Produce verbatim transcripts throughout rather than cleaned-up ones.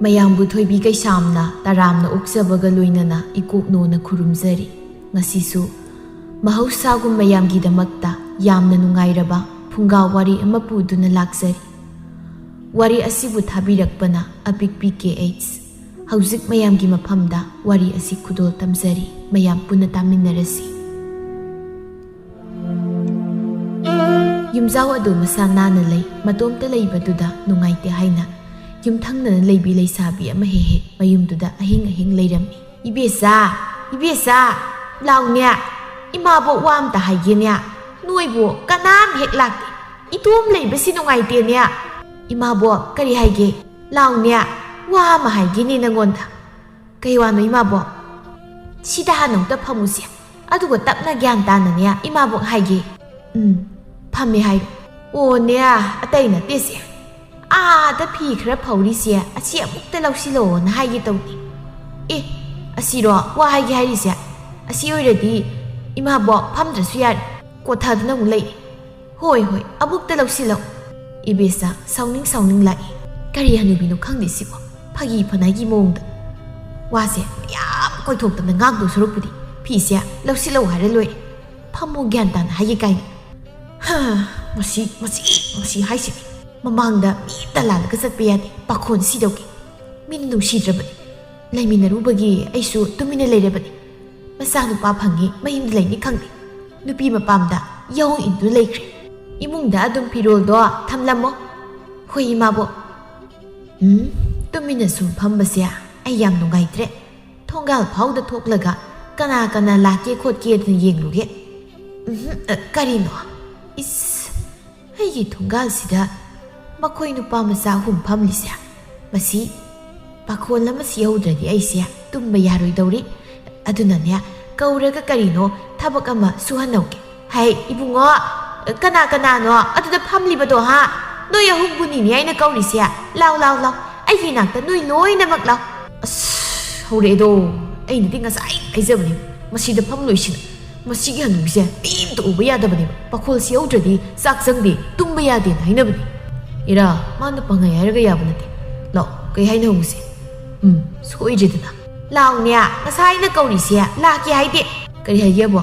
ꯃꯌꯥꯝꯕꯨ ꯊꯣꯏꯕꯤ ꯀꯩꯁꯥꯝꯅ ꯇꯔꯥꯝꯅ ꯑꯣꯛꯆꯕꯒ ꯂꯣꯏꯅꯅ ꯏꯀꯣꯛꯅꯣꯅ ꯈꯨꯔꯨꯝꯖꯔꯤ꯫ ꯉꯁꯤꯁꯨ ꯃꯍꯧꯁꯥꯒꯨꯝ ꯃꯌꯥꯝꯒꯤꯗꯃꯛꯇ ꯌꯥꯝꯅ ꯅꯨꯡꯉꯥꯏꯔꯕ ꯐꯨꯡꯒꯥ ꯋꯥꯔꯤ ꯑꯃ ꯄꯨꯗꯨꯅ ꯂꯥꯛꯆꯔꯤ꯫ ꯋꯥꯔꯤ ꯑꯁꯤꯕꯨ ꯊꯥꯕꯤꯔꯛꯄꯅ ꯑꯄꯤꯛꯄꯤ ꯀꯦ ꯑꯩꯆ꯫ ꯍꯧꯖꯤꯛ ꯃꯌꯥꯝꯒꯤ ꯃꯐꯝꯗ ꯋꯥꯔꯤ ꯑꯁꯤ ꯈꯨꯗꯣꯜ ꯇꯝꯖꯔꯤ꯫ ꯃꯌꯥꯝ ꯄꯨꯟꯅ ꯇꯥꯃꯤꯟꯅꯔꯁꯤ꯫ ꯌꯨꯝꯖꯥꯎ ꯑꯗꯨ ꯃꯁꯥ ꯅꯥꯟꯅ ꯂꯩ꯫ ꯃꯇꯣꯝꯇ ꯂꯩꯕꯗꯨꯗ ꯅꯨꯡꯉꯥꯏꯇꯦ ꯍꯥꯏꯅ ꯌꯨꯝꯊꯪꯅꯅ ꯂꯩꯕꯤ ꯂꯩꯁꯥꯕꯤ ꯑꯃ ꯍꯦꯛ ꯍꯦꯛ ꯃꯌꯨꯝꯗꯨꯗ ꯑꯍꯤꯡ ꯑꯍꯤꯡ ꯂꯩꯔꯝꯃꯤ꯫ "ꯏꯕꯦꯆꯥ, ꯏꯕꯦꯆꯥ, ꯂꯥꯎꯅꯦ, ꯏꯃꯥꯕꯣꯛ ꯋꯥ ꯑꯝꯇ ꯍꯥꯏꯒꯦꯅꯦ, ꯅꯣꯏꯕꯨ ꯀꯅꯥꯝ ꯍꯦꯛ ꯂꯥꯛꯇꯦ, ꯏꯇꯣꯝ ꯂꯩꯕꯁꯤ ꯅꯨꯡꯉꯥꯏꯇꯦꯅꯦ꯫ ꯏꯃꯥꯕꯣꯛ, ꯀꯔꯤ ꯍꯥꯏꯒꯦ? ꯂꯥꯎꯅꯦ, ꯋꯥ ꯑꯃ ꯍꯥꯏꯒꯦꯅꯦ ꯅꯪꯉꯣꯟꯗ꯫" "ꯀꯩ ꯋꯥꯅꯣ ꯏꯃꯥꯕꯣꯛ?" "ꯁꯤꯗ ꯍꯥꯟꯅ ꯑꯃꯨꯛꯇ ꯐꯝꯃꯨꯁꯦ, ꯑꯗꯨꯒ ꯇꯞꯅ ꯒ꯭ꯌꯥꯟ ꯇꯥꯅꯅꯦ ꯏꯃꯥꯕꯣꯛ ꯍꯥꯏꯒꯦ꯫" "ꯎꯝ, ꯐꯝꯃꯦ ꯍꯥꯏꯔꯣ꯫" "ꯑꯣꯅꯦ, ꯑꯇꯩ ꯅꯠꯇꯦꯁꯦ, ꯑꯥꯗ ꯐꯤ ꯈꯔ ꯐꯧꯔꯤꯁꯦ ꯑꯁꯤ ꯑꯃꯨꯛꯇ ꯂꯧꯁꯤꯜꯂꯛꯑꯣꯅ ꯍꯥꯏꯒꯦ ꯇꯧꯅꯤ꯫" "ꯑꯦ, ꯑꯁꯤꯔꯣ ꯋꯥ ꯍꯥꯏꯒꯦ ꯍꯥꯏꯔꯤꯁꯦ? ꯑꯁꯤ ꯑꯣꯏꯔꯗꯤ ꯏꯃꯥꯕꯣꯛ ꯐꯝꯗ꯭ꯔꯁꯨ ꯌꯥꯔꯦ, ꯀꯣꯊꯗꯅ ꯑꯃꯨꯛ ꯂꯩ꯫" "ꯍꯣꯏ ꯍꯣꯏ, ꯑꯃꯨꯛꯇ ꯂꯧꯁꯤꯜꯂꯛꯑꯣ꯫" ꯏꯕꯦꯆꯥ ꯁꯥꯎꯅꯤꯡ ꯁꯥꯎꯅꯤꯡ ꯂꯥꯛꯏ꯫ ꯀꯔꯤ ꯍꯅꯨꯕꯤꯅꯣ ꯈꯪꯗꯦ ꯁꯤꯕꯣ, ꯐꯥꯒꯤ ꯐꯅꯥꯏꯒꯤ ꯃꯑꯣꯡꯗ꯫ ꯋꯥꯁꯦ ꯃꯌꯥꯝ ꯀꯣꯏꯊꯣꯛꯇꯅ ꯉꯥꯡꯗꯧ ꯁꯔꯨꯛꯄꯨꯗꯤ ꯐꯤꯁꯦ ꯂꯧꯁꯤꯜꯂꯛꯑꯣ ꯍꯥꯏꯔ ꯂꯣꯏꯔꯦ꯫ "ꯐꯝꯃꯣ ꯒ꯭ꯌꯥꯟ ꯇꯥꯅ ꯍꯥꯏꯒꯦ" ꯀꯥꯏꯅ꯫ ꯍꯥ, ꯃꯁꯤ, ꯃꯁꯤ, ꯃꯁꯤ ꯍꯥꯏꯁꯤꯅꯤ꯫ ꯃꯃꯥꯡꯗ ꯃꯤ ꯑꯝꯇ ꯂꯥꯜꯂꯒ ꯆꯠꯄ ꯌꯥꯗꯦ꯫ ꯄꯥꯈꯣꯟ ꯁꯤꯗꯧꯒꯤ꯫ ꯃꯤꯅ ꯅꯨꯡꯁꯤꯗ꯭ꯔꯕꯅꯤ꯫ ꯂꯩꯃꯤꯟꯅꯔꯨꯕꯒꯤ ꯑꯩꯁꯨ ꯇꯨꯃꯤꯟꯅ ꯂꯩꯔꯕꯅꯤ꯫ ꯃꯆꯥꯅꯨꯄꯥ ꯐꯪꯉꯤ, ꯃꯌꯨꯝꯗ ꯂꯩꯅꯤ ꯈꯪꯗꯦ꯫ ꯅꯨꯄꯤ ꯃꯄꯥꯝꯗ ꯌꯥꯍꯣꯡ ꯏꯟꯗꯨꯅ ꯂꯩꯈ꯭ꯔꯦ꯫ ꯏꯃꯨꯡꯗ ꯑꯗꯨꯝ ꯐꯤꯔꯣꯜꯗꯣ ꯊꯝꯂꯝꯃꯣ꯫ ꯍꯣꯏ, ꯏꯃꯥꯕꯣꯛ꯫ ꯎꯝ, ꯇꯨꯃꯤꯟꯅ ꯁꯨꯝ ꯐꯝꯕꯁꯦ ꯑꯩ ꯌꯥꯝ ꯅꯨꯡꯉꯥꯏꯇ꯭ꯔꯦ꯫ ꯊꯣꯡꯒꯥꯜ ꯐꯥꯎꯗ ꯊꯣꯛꯂꯒ ꯀꯅꯥ ꯀꯅꯥ ꯂꯥꯛꯀꯦ ꯈꯣꯠꯀꯦꯗꯅ ꯌꯦꯡꯂꯨꯒꯦ꯫ ꯎꯝꯍꯨꯝ, ꯑ, ꯀꯔꯤꯅꯣ? ꯏꯁ, ꯑꯩꯒꯤ ꯊꯣꯡꯒꯥꯜꯁꯤꯗ ꯃꯈꯣꯏ ꯅꯨꯄꯥ ꯃꯆꯥ ꯑꯍꯨꯝ ꯐꯝꯂꯤꯁꯦ꯫ ꯃꯁꯤ ꯄꯥꯈꯣꯜ ꯑꯃ ꯁꯤꯍꯧꯗ꯭ꯔꯗꯤ ꯑꯩꯁꯦ ꯇꯨꯝꯕ ꯌꯥꯔꯣꯏꯗꯧꯔꯤ꯫ ꯑꯗꯨꯅꯅꯦ, ꯀꯧꯔꯒ ꯀꯔꯤꯅꯣ ꯊꯕꯛ ꯑꯃ ꯁꯨꯍꯟꯍꯧꯒꯦ꯫ ꯍꯩ, ꯏꯕꯨꯡꯉꯣ, ꯀꯅꯥ ꯀꯅꯥꯅꯣ ꯑꯗꯨꯗ ꯐꯝꯂꯤꯕꯗꯣ, ꯍꯥ? ꯅꯣꯏ ꯑꯍꯨꯝꯕꯨꯅꯤꯅꯦ ꯑꯩꯅ ꯀꯧꯔꯤꯁꯦ꯫ ꯂꯥꯎ, ꯂꯥꯎ, ꯂꯥꯎ, ꯑꯩꯒꯤ ꯏꯅꯥꯛꯇ ꯅꯣꯏ ꯂꯣꯏꯅꯃꯛ ꯂꯥꯎ꯫ ꯑꯁ, ꯍꯧꯔꯛꯑꯦꯗꯣ꯫ ꯑꯩꯅꯗꯤ ꯉꯁꯥꯏ ꯍꯥꯏꯖꯕꯅꯦ, ꯃꯁꯤꯗ ꯐꯝꯂꯣꯏꯁꯤꯅ꯫ ꯃꯁꯤꯒꯤ ꯍꯅꯨꯕꯤꯁꯦ ꯃꯤ ꯑꯝꯇ ꯎꯕ ꯌꯥꯗꯕꯅꯦꯕ꯫ ꯄꯥꯈꯣꯜ ꯁꯤꯍꯧꯗ꯭ꯔꯗꯤ ꯆꯥꯛ ꯆꯪꯗꯦ, ꯇꯨꯝꯕ ꯌꯥꯗꯦꯅ ꯍꯥꯏꯅꯕꯅꯦ꯫ ꯏꯔꯥ, ꯃꯥꯅ ꯄꯪꯍꯥꯏ ꯍꯥꯏꯔꯒ ꯌꯥꯕ ꯅꯠꯇꯦ꯫ ꯂꯥꯎ, ꯀꯩ ꯍꯥꯏꯅꯣ ꯍꯧꯖꯤꯛꯁꯦ? ꯎꯝ, ꯁꯣꯏꯗ꯭ꯔꯦꯗꯅ꯫ ꯂꯥꯎꯅꯦ, ꯉꯁꯥꯏ ꯑꯩꯅ ꯀꯧꯔꯤꯁꯦ ꯂꯥꯛꯀꯦ ꯍꯥꯏꯗꯦ꯫ ꯀꯔꯤ ꯍꯥꯏꯒꯦꯕꯣ?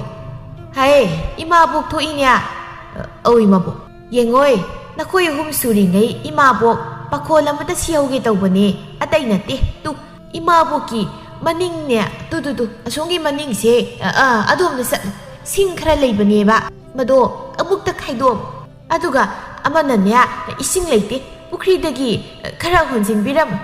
ꯍꯥꯏ, ꯏꯃꯥꯕꯣꯛ ꯊꯣꯛꯏꯅꯦ꯫ ꯑꯧ, ꯏꯃꯥꯕꯣꯛ꯫ ꯌꯦꯡꯉꯣꯏ, ꯅꯈꯣꯏ ꯑꯍꯨꯝ ꯁꯨꯔꯤꯉꯩ ꯏꯃꯥꯕꯣꯛ ꯄꯥꯈꯣꯜ ꯑꯃꯇ ꯁꯤꯍꯧꯒꯦ ꯇꯧꯕꯅꯦ, ꯑꯇꯩ ꯅꯠꯇꯦ꯫ ꯇꯨ, ꯏꯃꯥꯕꯣꯛꯀꯤ ꯃꯅꯤꯡꯅꯦ, ꯇꯨ, ꯇꯨ, ꯇꯨ, ꯑꯁꯣꯝꯒꯤ ꯃꯅꯤꯡꯁꯦ, ꯑ, ꯑ, ꯑꯗꯣꯝꯗ ꯆꯠꯂꯨ꯫ ꯁꯤꯡ ꯈꯔ ꯂꯩꯕꯅꯦꯕ, ꯃꯗꯣ ꯑꯃꯨꯛꯇ ꯈꯥꯏꯗꯣꯛꯑꯝꯃꯨ꯫ ꯑꯗꯨꯒ ꯑꯃꯅꯅꯦ, ꯏꯁꯤꯡ ꯂꯩꯇꯦ, ꯄꯨꯈ꯭ꯔꯤꯗꯒꯤ ꯈꯔ ꯍꯣꯟꯖꯤꯟꯕꯤꯔꯝꯃꯨ꯫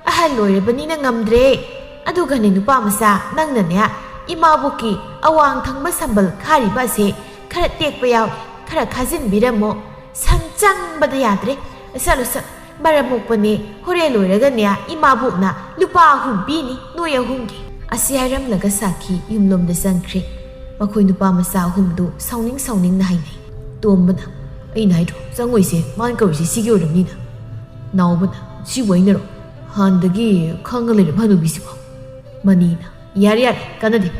ꯑꯍꯜ ꯑꯣꯏꯔꯕꯅꯤꯅ ꯉꯝꯗ꯭ꯔꯦ꯫ ꯑꯗꯨꯒꯅꯦ, ꯅꯨꯄꯥ ꯃꯆꯥ, ꯅꯪꯅꯅꯦ, ꯏꯃꯥꯕꯣꯛꯀꯤ ꯑꯋꯥꯡ ꯊꯪꯕ ꯁꯝꯕꯜ ꯈꯥꯔꯤꯕ ꯑꯁꯦ ꯈꯔ ꯇꯦꯛꯄ ꯌꯥꯎꯏ, ꯈꯔ ꯈꯥꯖꯤꯟꯕꯤꯔꯝꯃꯣ꯫ ꯁꯝ ꯆꯪꯕꯗ ꯌꯥꯗ꯭ꯔꯦ꯫ ꯆꯠꯂꯨ, ꯆꯠꯂꯨ, ꯃꯔꯝ ꯃꯣꯛꯄꯅꯦ, ꯍꯣꯔꯦꯟ ꯂꯣꯏꯔꯒꯅꯦ, ꯏꯃꯥꯕꯣꯛꯅ ꯂꯨꯄꯥ ꯑꯍꯨꯝ ꯄꯤꯅꯤ ꯅꯣꯏ ꯑꯍꯨꯝꯒꯤ꯫ ꯑꯁꯤ ꯍꯥꯏꯔꯝꯂꯒ ꯁꯥꯈꯤ ꯌꯨꯝꯂꯣꯝꯗ ꯆꯪꯈ꯭ꯔꯦ꯫ ꯃꯈꯣꯏ ꯅꯨꯄꯥ ꯃꯆꯥ ꯑꯍꯨꯝꯗꯨ ꯁꯥꯎꯅꯤꯡ ꯁꯥꯎꯅꯤꯡꯅ ꯍꯥꯏꯅꯩ꯫ ꯇꯣꯝꯕꯅ, "ꯑꯩꯅ ꯍꯥꯏꯗ꯭ꯔꯣ, ꯆꯪꯉꯣꯏꯁꯦ, ꯃꯥꯅ ꯀꯧꯔꯤꯁꯦ ꯁꯤꯒꯤ ꯑꯣꯏꯔꯝꯅꯤꯅ"꯫ ꯅꯥꯎꯕꯅ, "ꯁꯤꯕꯨ ꯑꯩꯅꯔꯣ? ꯍꯥꯟꯅꯗꯒꯤ ꯈꯪꯉ ꯂꯩꯔꯕ ꯍꯅꯨꯕꯤꯁꯤꯕꯣ?" ꯃꯅꯤꯅ, "ꯌꯥꯔꯦ, ꯌꯥꯔꯦ, ꯀꯥꯟꯅꯗꯦ꯫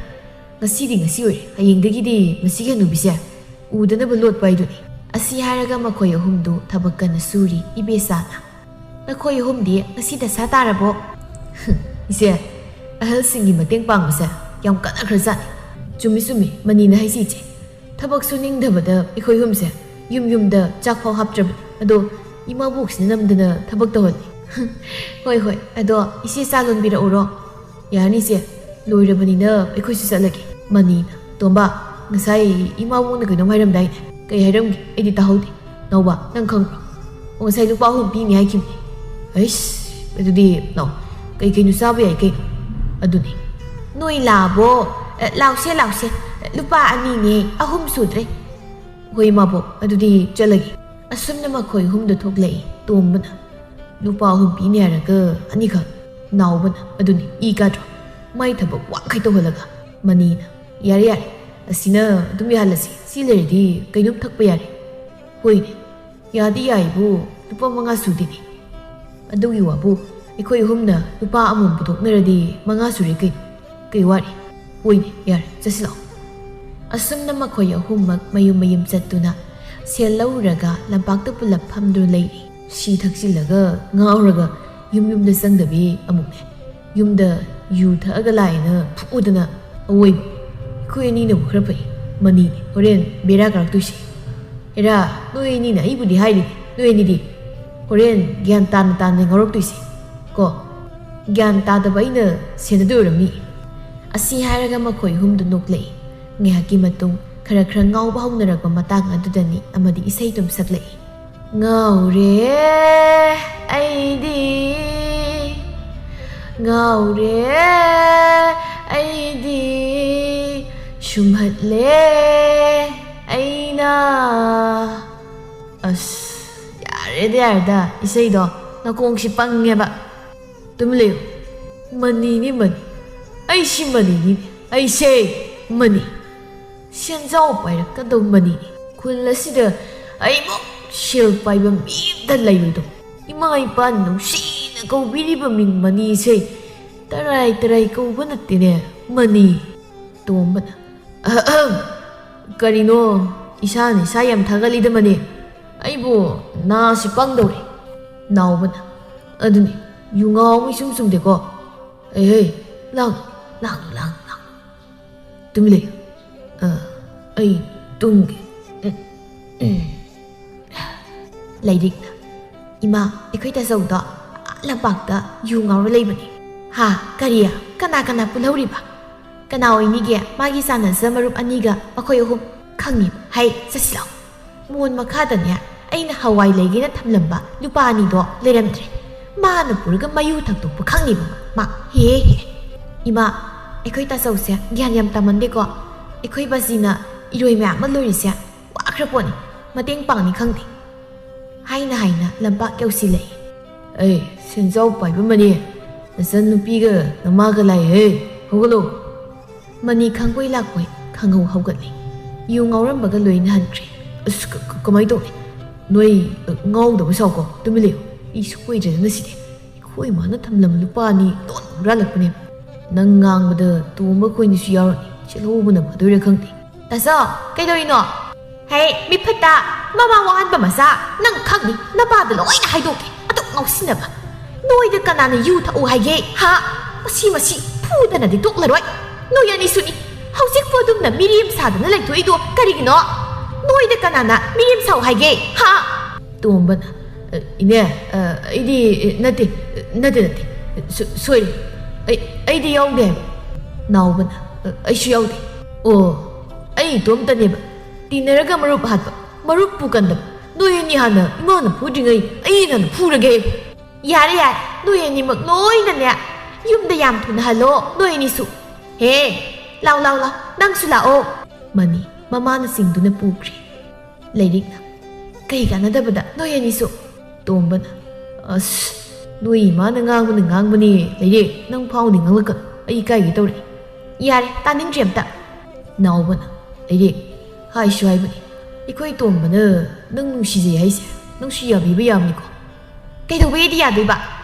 ꯉꯁꯤꯗꯤ ꯉꯁꯤ ꯑꯣꯏꯔꯦ, ꯍꯌꯦꯡꯗꯒꯤꯗꯤ ꯃꯁꯤꯒꯤ ꯍꯅꯨꯕꯤꯁꯦ ꯎꯗꯅꯕ ꯂꯣꯠꯄ ꯍꯥꯏꯗꯨꯅꯤ"꯫ ꯑꯁꯤ ꯍꯥꯏꯔꯒ ꯃꯈꯣꯏ ꯑꯍꯨꯝꯗꯨ ꯊꯕꯛ ꯀꯟꯅ ꯁꯨꯔꯤ꯫ ꯏꯕꯦꯆꯥꯅ, "ꯅꯈꯣꯏ ꯑꯍꯨꯝꯗꯤ ꯉꯁꯤ ꯗꯁꯥ ꯇꯥꯔꯕꯣ?" "ꯏꯆꯦ, ꯑꯍꯜꯁꯤꯡꯒꯤ ꯃꯇꯦꯡ ꯄꯥꯡꯕꯁꯦ ꯌꯥꯝ ꯀꯥꯟꯅꯈ꯭ꯔꯖꯥꯠꯅꯤ"꯫ "ꯆꯨꯝꯃꯤ, ꯆꯨꯝꯃꯤ, ꯃꯅꯤꯅ ꯍꯥꯏꯁꯤ, ꯏꯆꯦ꯫ ꯊꯕꯛ ꯁꯨꯅꯤꯡꯗꯕꯗ ꯑꯩꯈꯣꯏ ꯑꯍꯨꯝꯁꯦ ꯌꯨꯝ ꯌꯨꯝꯗ ꯆꯥꯛꯐꯥꯎ ꯍꯥꯞꯇ꯭ꯔꯕꯅꯤ꯫ ꯑꯗꯣ ꯏꯃꯥꯕꯣꯛꯁꯤꯅ ꯅꯝꯗꯅ ꯊꯕꯛ ꯇꯧꯍꯜꯂꯤ"꯫ "ꯍꯣꯏ, ꯍꯣꯏ, ꯑꯗꯣ ꯏꯆꯦ ꯆꯥ ꯂꯣꯟꯕꯤꯔꯛꯎꯔꯣ?" "ꯌꯥꯔꯅꯤ ꯏꯆꯦ, ꯂꯣꯏꯔꯕꯅꯤꯅ ꯑꯩꯈꯣꯏꯁꯨ ꯆꯠꯂꯒꯦ"꯫ ꯃꯅꯤꯅ, "ꯇꯣꯝꯕ, ꯉꯁꯥꯏ ꯏꯃꯥꯕꯣꯛꯅ ꯀꯩꯅꯣꯝ ꯍꯥꯏꯔꯝꯗꯥꯏꯅꯦ? ꯀꯩ ꯍꯥꯏꯔꯝꯒꯦ? ꯑꯩꯗꯤ ꯇꯥꯍꯧꯗꯦ"꯫ "ꯅꯥꯎꯕ, ꯅꯪ ꯈꯪꯕ꯭ꯔꯣ? ꯑꯣ, ꯉꯁꯥꯏ ꯂꯨꯄꯥ ꯑꯍꯨꯝ ꯄꯤꯅꯤ ꯍꯥꯏꯈꯤꯕꯅꯦ"꯫ "ꯑꯩꯁ, ꯑꯗꯨꯗꯤ ꯂꯥꯛꯑꯣ, ꯀꯩ ꯀꯩꯅꯣ ꯆꯥꯕ ꯌꯥꯏ ꯀꯩꯅꯣ"꯫ "ꯑꯗꯨꯅꯤ"꯫ "ꯅꯣꯏ ꯂꯥꯛꯑꯕꯣ? ꯑꯦ, ꯂꯥꯛꯁꯦ, ꯂꯥꯛꯁꯦ꯫ ꯂꯨꯄꯥ ꯑꯅꯤꯅꯦ, ꯑꯍꯨꯝ ꯁꯨꯗ꯭ꯔꯦ"꯫ "ꯍꯣꯏ, ꯏꯃꯥꯕꯣꯛ, ꯑꯗꯨꯗꯤ ꯆꯠꯂꯒꯦ"꯫ ꯑꯁꯨꯝꯅ ꯃꯈꯣꯏ ꯑꯍꯨꯝꯗꯣ ꯊꯣꯛꯂꯛꯏ꯫ ꯇꯣꯝꯕꯅ, "ꯂꯨꯄꯥ ꯑꯍꯨꯝ ꯄꯤꯅꯤ ꯍꯥꯏꯔꯒ ꯑꯅꯤꯈꯛ"꯫ ꯅꯥꯎꯕꯅ, "ꯑꯗꯨꯅꯤ, ꯏ ꯀꯥꯗ꯭ꯔꯣ? ꯃꯥꯏ ꯊꯕꯛ ꯋꯥꯈꯩ ꯇꯧꯍꯜꯂꯒ"꯫ ꯃꯅꯤꯅ, "ꯌꯥꯔꯦ, ꯌꯥꯔꯦ, ꯑꯁꯤꯅ ꯑꯗꯨꯝ ꯌꯥꯍꯜꯂꯁꯤ꯫ ꯁꯤ ꯂꯩꯔꯗꯤ ꯀꯩꯅꯣꯝ ꯊꯛꯄ ꯌꯥꯔꯦ"꯫ "ꯍꯣꯏꯅꯦ, ꯌꯥꯗꯤ ꯌꯥꯏꯕꯨ, ꯂꯨꯄꯥ ꯃꯉꯥ ꯁꯨꯗꯦꯅꯦ"꯫ "ꯑꯗꯨꯒꯤ ꯋꯥꯕꯨ, ꯑꯩꯈꯣꯏ ꯑꯍꯨꯝꯅ ꯂꯨꯄꯥ ꯑꯃꯃꯝ ꯄꯨꯊꯣꯛꯅꯔꯗꯤ ꯃꯉꯥ ꯁꯨꯔꯦ ꯀꯩꯅꯣ꯫ ꯀꯩ ꯋꯥꯔꯤ? ꯍꯣꯏꯅꯦ, ꯌꯥꯔꯦ, ꯆꯠꯁꯤ ꯂꯥꯛꯑꯣ"꯫ ꯑꯁꯨꯝꯅ ꯃꯈꯣꯏ ꯑꯍꯨꯝꯃꯛ ꯃꯌꯨꯝ ꯃꯌꯨꯝ ꯆꯠꯇꯨꯅ ꯁꯦꯜ ꯂꯧꯔꯒ ꯂꯝꯄꯥꯛꯇ ꯄꯨꯂꯞ ꯐꯝꯗꯨꯅ ꯂꯩꯔꯤ꯫ ꯁꯤ ꯊꯛꯆꯤꯜꯂꯒ ꯉꯥꯎꯔꯒ ꯌꯨꯝ ꯌꯨꯝꯗ ꯆꯪꯗꯕꯤ ꯑꯃꯨꯛꯅꯦ꯫ ꯌꯨꯝꯗ ꯌꯨ ꯊꯛꯑꯒ ꯂꯥꯛꯑꯦꯅ ꯐꯨꯗꯅ ꯑꯋꯣꯏꯕ꯫ ꯑꯩꯈꯣꯏ ꯑꯅꯤꯅꯕꯨ ꯈꯔ ꯐꯩ꯫ ꯃꯅꯤꯅꯦ ꯍꯣꯔꯦꯟ ꯕꯦꯔꯥ ꯀꯥꯔꯛꯇꯣꯏꯁꯦ꯫ ꯑꯦꯔꯥ, ꯅꯣꯏ ꯑꯅꯤꯅ ꯑꯩꯕꯨꯗꯤ ꯍꯥꯏꯔꯤꯅꯦ, ꯅꯣꯏ ꯑꯅꯤꯗꯤ ꯍꯣꯔꯦꯟ ꯒ꯭ꯌꯥꯟ ꯇꯥꯅ ꯇꯥꯅ ꯉꯧꯔꯛꯇꯣꯏꯁꯦ ꯀꯣ꯫ ꯒ꯭ꯌꯥꯟ ꯇꯥꯗꯕ ꯑꯩꯅ ꯁꯦꯟꯅꯗꯣꯏ ꯑꯣꯏꯔꯝꯅꯤ꯫ ꯑꯁꯤ ꯍꯥꯏꯔꯒ ꯃꯈꯣꯏ ꯑꯍꯨꯝꯗꯨ ꯅꯣꯛꯂꯛꯏ꯫ ꯉꯥꯏꯍꯥꯛꯀꯤ ꯃꯇꯨꯡ ꯈꯔ ꯈꯔ ꯉꯥꯎꯕ ꯍꯧꯅꯔꯛꯄ ꯃꯇꯥꯡ ꯑꯗꯨꯗꯅꯤ ꯑꯃꯗꯤ ꯏꯁꯩ ꯑꯗꯨꯝ ꯁꯛꯂꯛꯏ꯫ ꯉꯥꯎꯔꯦ ꯑꯩꯗꯤ, ꯉꯥꯎꯔꯦ ꯑꯩꯗꯤ, ꯁꯨꯝꯍꯠꯂꯦ ꯑꯩꯅ꯫ ꯑꯁ, ꯌꯥꯔꯦꯗ, ꯌꯥꯔꯦꯗ, ꯏꯁꯩꯗꯣ ꯅꯀꯣꯡꯁꯤ ꯄꯪꯉꯦꯕ꯫ ꯇꯨꯃꯤꯟ ꯂꯩꯌꯨ꯫ ꯃꯅꯤꯅꯤ ꯃꯅꯤ, ꯑꯩꯁꯤ ꯃꯅꯤꯅꯤ, ꯑꯩꯁꯦ ꯃꯅꯤ꯫ ꯁꯦꯟꯖꯥꯎ ꯄꯥꯏꯔꯛꯀꯗꯧ ꯃꯅꯤꯅꯤ꯫ ꯈꯨꯜ ꯑꯁꯤꯗ ꯑꯩꯃꯨꯛ ꯁꯦꯜ ꯄꯥꯏꯕ ꯃꯤ ꯑꯝꯇ ꯂꯩꯔꯣꯏꯗꯧ꯫ ꯏꯃꯥ ꯏꯄꯥꯅ ꯅꯨꯡꯁꯤꯅ ꯀꯧꯕꯤꯔꯤꯕ ꯃꯤꯡ ꯃꯅꯤꯁꯦ ꯇꯔꯥꯏ ꯇꯔꯥꯏ ꯀꯧꯕ ꯅꯠꯇꯦꯅꯦ, ꯃꯅꯤ꯫ ꯇꯣꯝꯕꯅ, "ꯑꯍꯝ, ꯀꯔꯤꯅꯣ ꯏꯁꯥꯅ ꯏꯁꯥ ꯌꯥꯝ ꯊꯥꯒꯠꯂꯤꯗ ꯃꯅꯤ? ꯑꯩꯕꯨ ꯅꯥꯁꯤ ꯄꯪꯗꯧꯔꯦ꯫" ꯅꯥꯎꯕꯅ, "ꯑꯗꯨꯅꯤ, ꯌꯨ ꯉꯥꯎ ꯑꯃ ꯏꯁꯨꯝ ꯆꯨꯝꯗꯦꯀꯣ꯫ ꯑꯦ, ꯍꯦ, ꯂꯥꯡ, ꯂꯥꯡ, ꯂꯥꯡ, ꯂꯥꯡ꯫ ꯇꯨꯃꯤꯟ ꯂꯩꯌꯨ꯫ ꯑ, ꯑꯩ ꯇꯨꯝꯒꯦ꯫" ꯎꯝ, ꯎꯝ꯫ ꯂꯥꯏꯔꯤꯛꯅ, "ꯏꯃꯥ, ꯑꯩꯈꯣꯏ ꯇꯥꯆꯧꯗꯣ ꯑꯥ ꯂꯝꯄꯥꯛꯇ ꯌꯨ ꯉꯥꯎꯔ ꯂꯩꯕꯅꯤ꯫" "ꯍꯥ? ꯀꯔꯤ? ꯀꯅꯥ ꯀꯅꯥ ꯄꯨꯜꯍꯧꯔꯤꯕ? ꯀꯅꯥ ꯑꯣꯏꯅꯤꯒꯦ ꯃꯥꯒꯤ ꯆꯥꯟꯅꯖ ꯃꯔꯨꯞ ꯑꯅꯤꯒ ꯃꯈꯣꯏ ꯑꯍꯨꯝ? ꯈꯪꯉꯤ꯫ ꯍꯩ, ꯆꯠꯁꯤ ꯂꯥꯎ꯫ ꯃꯣꯟ ꯃꯈꯥꯗꯅꯦ ꯑꯩꯅ ꯍꯋꯥꯏ ꯂꯩꯒꯦꯅ ꯊꯝꯂꯝꯕ ꯂꯨꯄꯥ ꯑꯅꯤꯗꯣ ꯂꯩꯔꯝꯗ꯭ꯔꯦ꯫ ꯃꯥꯅ ꯄꯨꯔꯒ ꯃꯌꯨ ꯊꯛꯇꯣꯛꯄ ꯈꯪꯉꯤꯕ ꯃꯥ꯫ ꯍꯦ ꯍꯦ꯫ ꯏꯃꯥ, ꯑꯩꯈꯣꯏ ꯇꯥꯆꯧꯁꯦ ꯒ꯭ꯌꯥꯟ ꯌꯥꯝ ꯇꯥꯃꯟꯗꯦꯀꯣ꯫ ꯑꯩꯈꯣꯏ ꯕꯥꯖꯤꯅ ꯏꯔꯣꯏ ꯃꯌꯥꯝ ꯑꯃ ꯂꯣꯏꯔꯤꯁꯦ ꯋꯥꯈ꯭ꯔ ꯄꯣꯠꯅꯤ꯫ ꯃꯇꯦꯡ ꯄꯥꯡꯅꯤ ꯈꯪꯗꯦ꯫" ꯍꯥꯏꯅ ꯍꯥꯏꯅ ꯂꯝꯄꯥꯛ ꯌꯧꯁꯤꯜꯂꯛꯏ꯫ "ꯑꯩ ꯁꯦꯟꯖꯥꯎ ꯄꯥꯏꯕ ꯃꯅꯤ, ꯅꯆꯟ ꯅꯨꯄꯤꯒ ꯅꯃꯥꯒ ꯂꯥꯛꯑꯦꯍꯦ, ꯍꯧꯒꯠꯂꯣ꯫" ꯃꯅꯤ ꯈꯪꯕꯣꯏ ꯂꯥꯛꯄꯣꯏ ꯈꯪꯍꯧ ꯍꯧꯒꯠꯂꯤ꯫ ꯌꯨ ꯉꯥꯎꯔꯝꯕꯒ ꯂꯣꯏꯅ ꯍꯟꯈ꯭ꯔꯦ꯫ "ꯑꯁ, ꯀ-, ꯀ-, ꯀꯃꯥꯏ ꯇꯧꯅꯤ? ꯅꯣꯏ, ꯑ, ꯉꯥꯎꯗꯕ ꯁꯥꯎꯀꯣ, ꯇꯨꯃꯤꯟ ꯂꯩꯌꯨ꯫ ꯑꯩ ꯁꯣꯏꯗ꯭ꯔꯦꯗꯅ ꯁꯤꯗꯤ꯫ ꯑꯩꯈꯣꯏ ꯃꯥꯅ ꯊꯝꯂꯝꯕ ꯂꯨꯄꯥ ꯑꯅꯤ ꯂꯣꯟ ꯍꯨꯔꯥꯜꯂꯛꯄꯅꯦ꯫ ꯅꯪ ꯉꯥꯡꯕꯗ ꯇꯣꯝꯕ ꯈꯣꯏꯅꯤꯁꯨ ꯌꯥꯎꯔꯅꯤ꯫ ꯆꯦꯜꯍꯧꯕꯅ ꯐꯗꯣꯏꯔꯥ ꯈꯪꯗꯦ꯫" "ꯇꯥꯆꯧ, ꯀꯩꯗꯧꯔꯤꯅꯣ?" "ꯍꯦ, ꯃꯤꯐꯠꯇ, ꯃꯃꯥ ꯋꯥꯍꯟꯕ ꯃꯆꯥ, ꯅꯪ ꯈꯪꯅꯤ, ꯅꯄꯥꯗ ꯂꯣꯏꯅ ꯍꯥꯏꯗꯣꯛꯀꯦ, ꯑꯗꯨꯛ ꯉꯥꯎꯁꯤꯟꯅꯕ꯫" ꯅꯣꯏꯗ ꯀꯅꯥꯅ ꯌꯨ ꯊꯛꯎ ꯍꯥꯏꯒꯦ? ꯍꯥ? ꯃꯁꯤ, ꯃꯁꯤ ꯐꯨꯗꯅꯗꯤ ꯇꯣꯛꯂꯔꯣꯏ꯫ ꯅꯣꯏ ꯑꯅꯤꯁꯨꯅꯤ꯫ ꯍꯧꯖꯤꯛꯄꯨ ꯑꯗꯨꯝꯅ ꯃꯤꯔꯦꯝ ꯁꯥꯗꯅ ꯂꯩꯊꯣꯛꯏꯗꯣ ꯀꯔꯤꯒꯤꯅꯣ? ꯅꯣꯏꯗ ꯀꯅꯥꯅ ꯃꯤꯔꯦꯝ ꯁꯥꯎ ꯍꯥꯏꯒꯦ? ꯍꯥ? ꯇꯣꯝꯕꯅ, "ꯑ, ꯏꯅꯦ, ꯑ, ꯑꯩꯗꯤ, ꯑ, ꯅꯠꯇꯦ, ꯅꯠꯇꯦ, ꯅꯠꯇꯦ꯫ ꯁꯣ-, ꯁꯣꯏꯔꯦ꯫ ꯑꯩ, ꯑꯩꯗꯤ ꯌꯥꯎꯗꯦ ꯍꯥꯏꯕ꯫" ꯅꯥꯎꯕꯅ, "ꯑ, ꯑꯩꯁꯨ ꯌꯥꯎꯗꯦ꯫" "ꯑꯣ, ꯑꯩ ꯏꯇꯣꯝꯇꯅꯦꯕ꯫ ꯇꯤꯟꯅꯔꯒ ꯃꯔꯨꯞ ꯍꯥꯠꯄ, ꯃꯔꯨꯞꯄꯨ ꯀꯟꯗꯕ꯫ ꯅꯣꯏ ꯑꯅꯤ ꯍꯥꯟꯅ ꯏꯃꯥꯅ ꯐꯨꯗ꯭ꯔꯤꯉꯩ ꯑꯩ ꯍꯥꯟꯅ ꯐꯨꯔꯒꯦ꯫ ꯌꯥꯔꯦ, ꯌꯥꯔꯦ, ꯅꯣꯏ ꯑꯅꯤꯃꯛ ꯂꯣꯏꯅꯅꯦ꯫ ꯌꯨꯝꯗ ꯌꯥꯝ ꯊꯨꯅ ꯍꯜꯂꯣ, ꯅꯣꯏ ꯑꯅꯤꯁꯨ꯫ ꯍꯦ, ꯂꯥꯎ, ꯂꯥꯎ, ꯂꯥꯎ, ꯅꯪꯁꯨ ꯂꯥꯛꯑꯣ꯫" ꯃꯅꯤ ꯃꯃꯥꯅ ꯆꯤꯡꯗꯨꯅ ꯄꯨꯈ꯭ꯔꯦ꯫ ꯂꯩꯔꯤꯛꯅ, "ꯀꯩ ꯀꯥꯟꯅꯗꯕꯗ ꯅꯣꯏ ꯑꯅꯤꯁꯨ?" ꯇꯣꯝꯕꯅ, "ꯑꯁ, ꯅꯣꯏ ꯏꯃꯥꯅ ꯉꯥꯡꯕꯅ ꯉꯥꯡꯕꯅꯦ꯫ ꯂꯩꯔꯤꯛ, ꯅꯪ ꯐꯥꯎꯗꯤ ꯉꯥꯡꯂꯛꯀꯅꯨ, ꯑꯩ ꯏꯀꯥꯏꯒꯦ ꯇꯧꯔꯦ꯫" "ꯌꯥꯔꯦ, ꯇꯥꯅꯤꯡꯗ꯭ꯔꯦ ꯑꯝꯇ꯫" ꯅꯥꯎꯕꯅ, "ꯂꯩꯔꯤꯛ, ꯍꯥꯏꯁꯨ ꯍꯥꯏꯕꯅꯤ, ꯑꯩꯈꯣꯏ ꯇꯣꯝꯕꯅ ꯅꯪ ꯅꯨꯡꯁꯤꯖꯩ ꯍꯥꯏꯁꯦ ꯅꯪꯁꯨ ꯌꯥꯕꯤꯕ ꯌꯥꯕꯅꯤꯀꯣ꯫" "ꯀꯩꯗꯧꯕꯩꯗꯤ ꯌꯥꯗꯣꯏꯕ?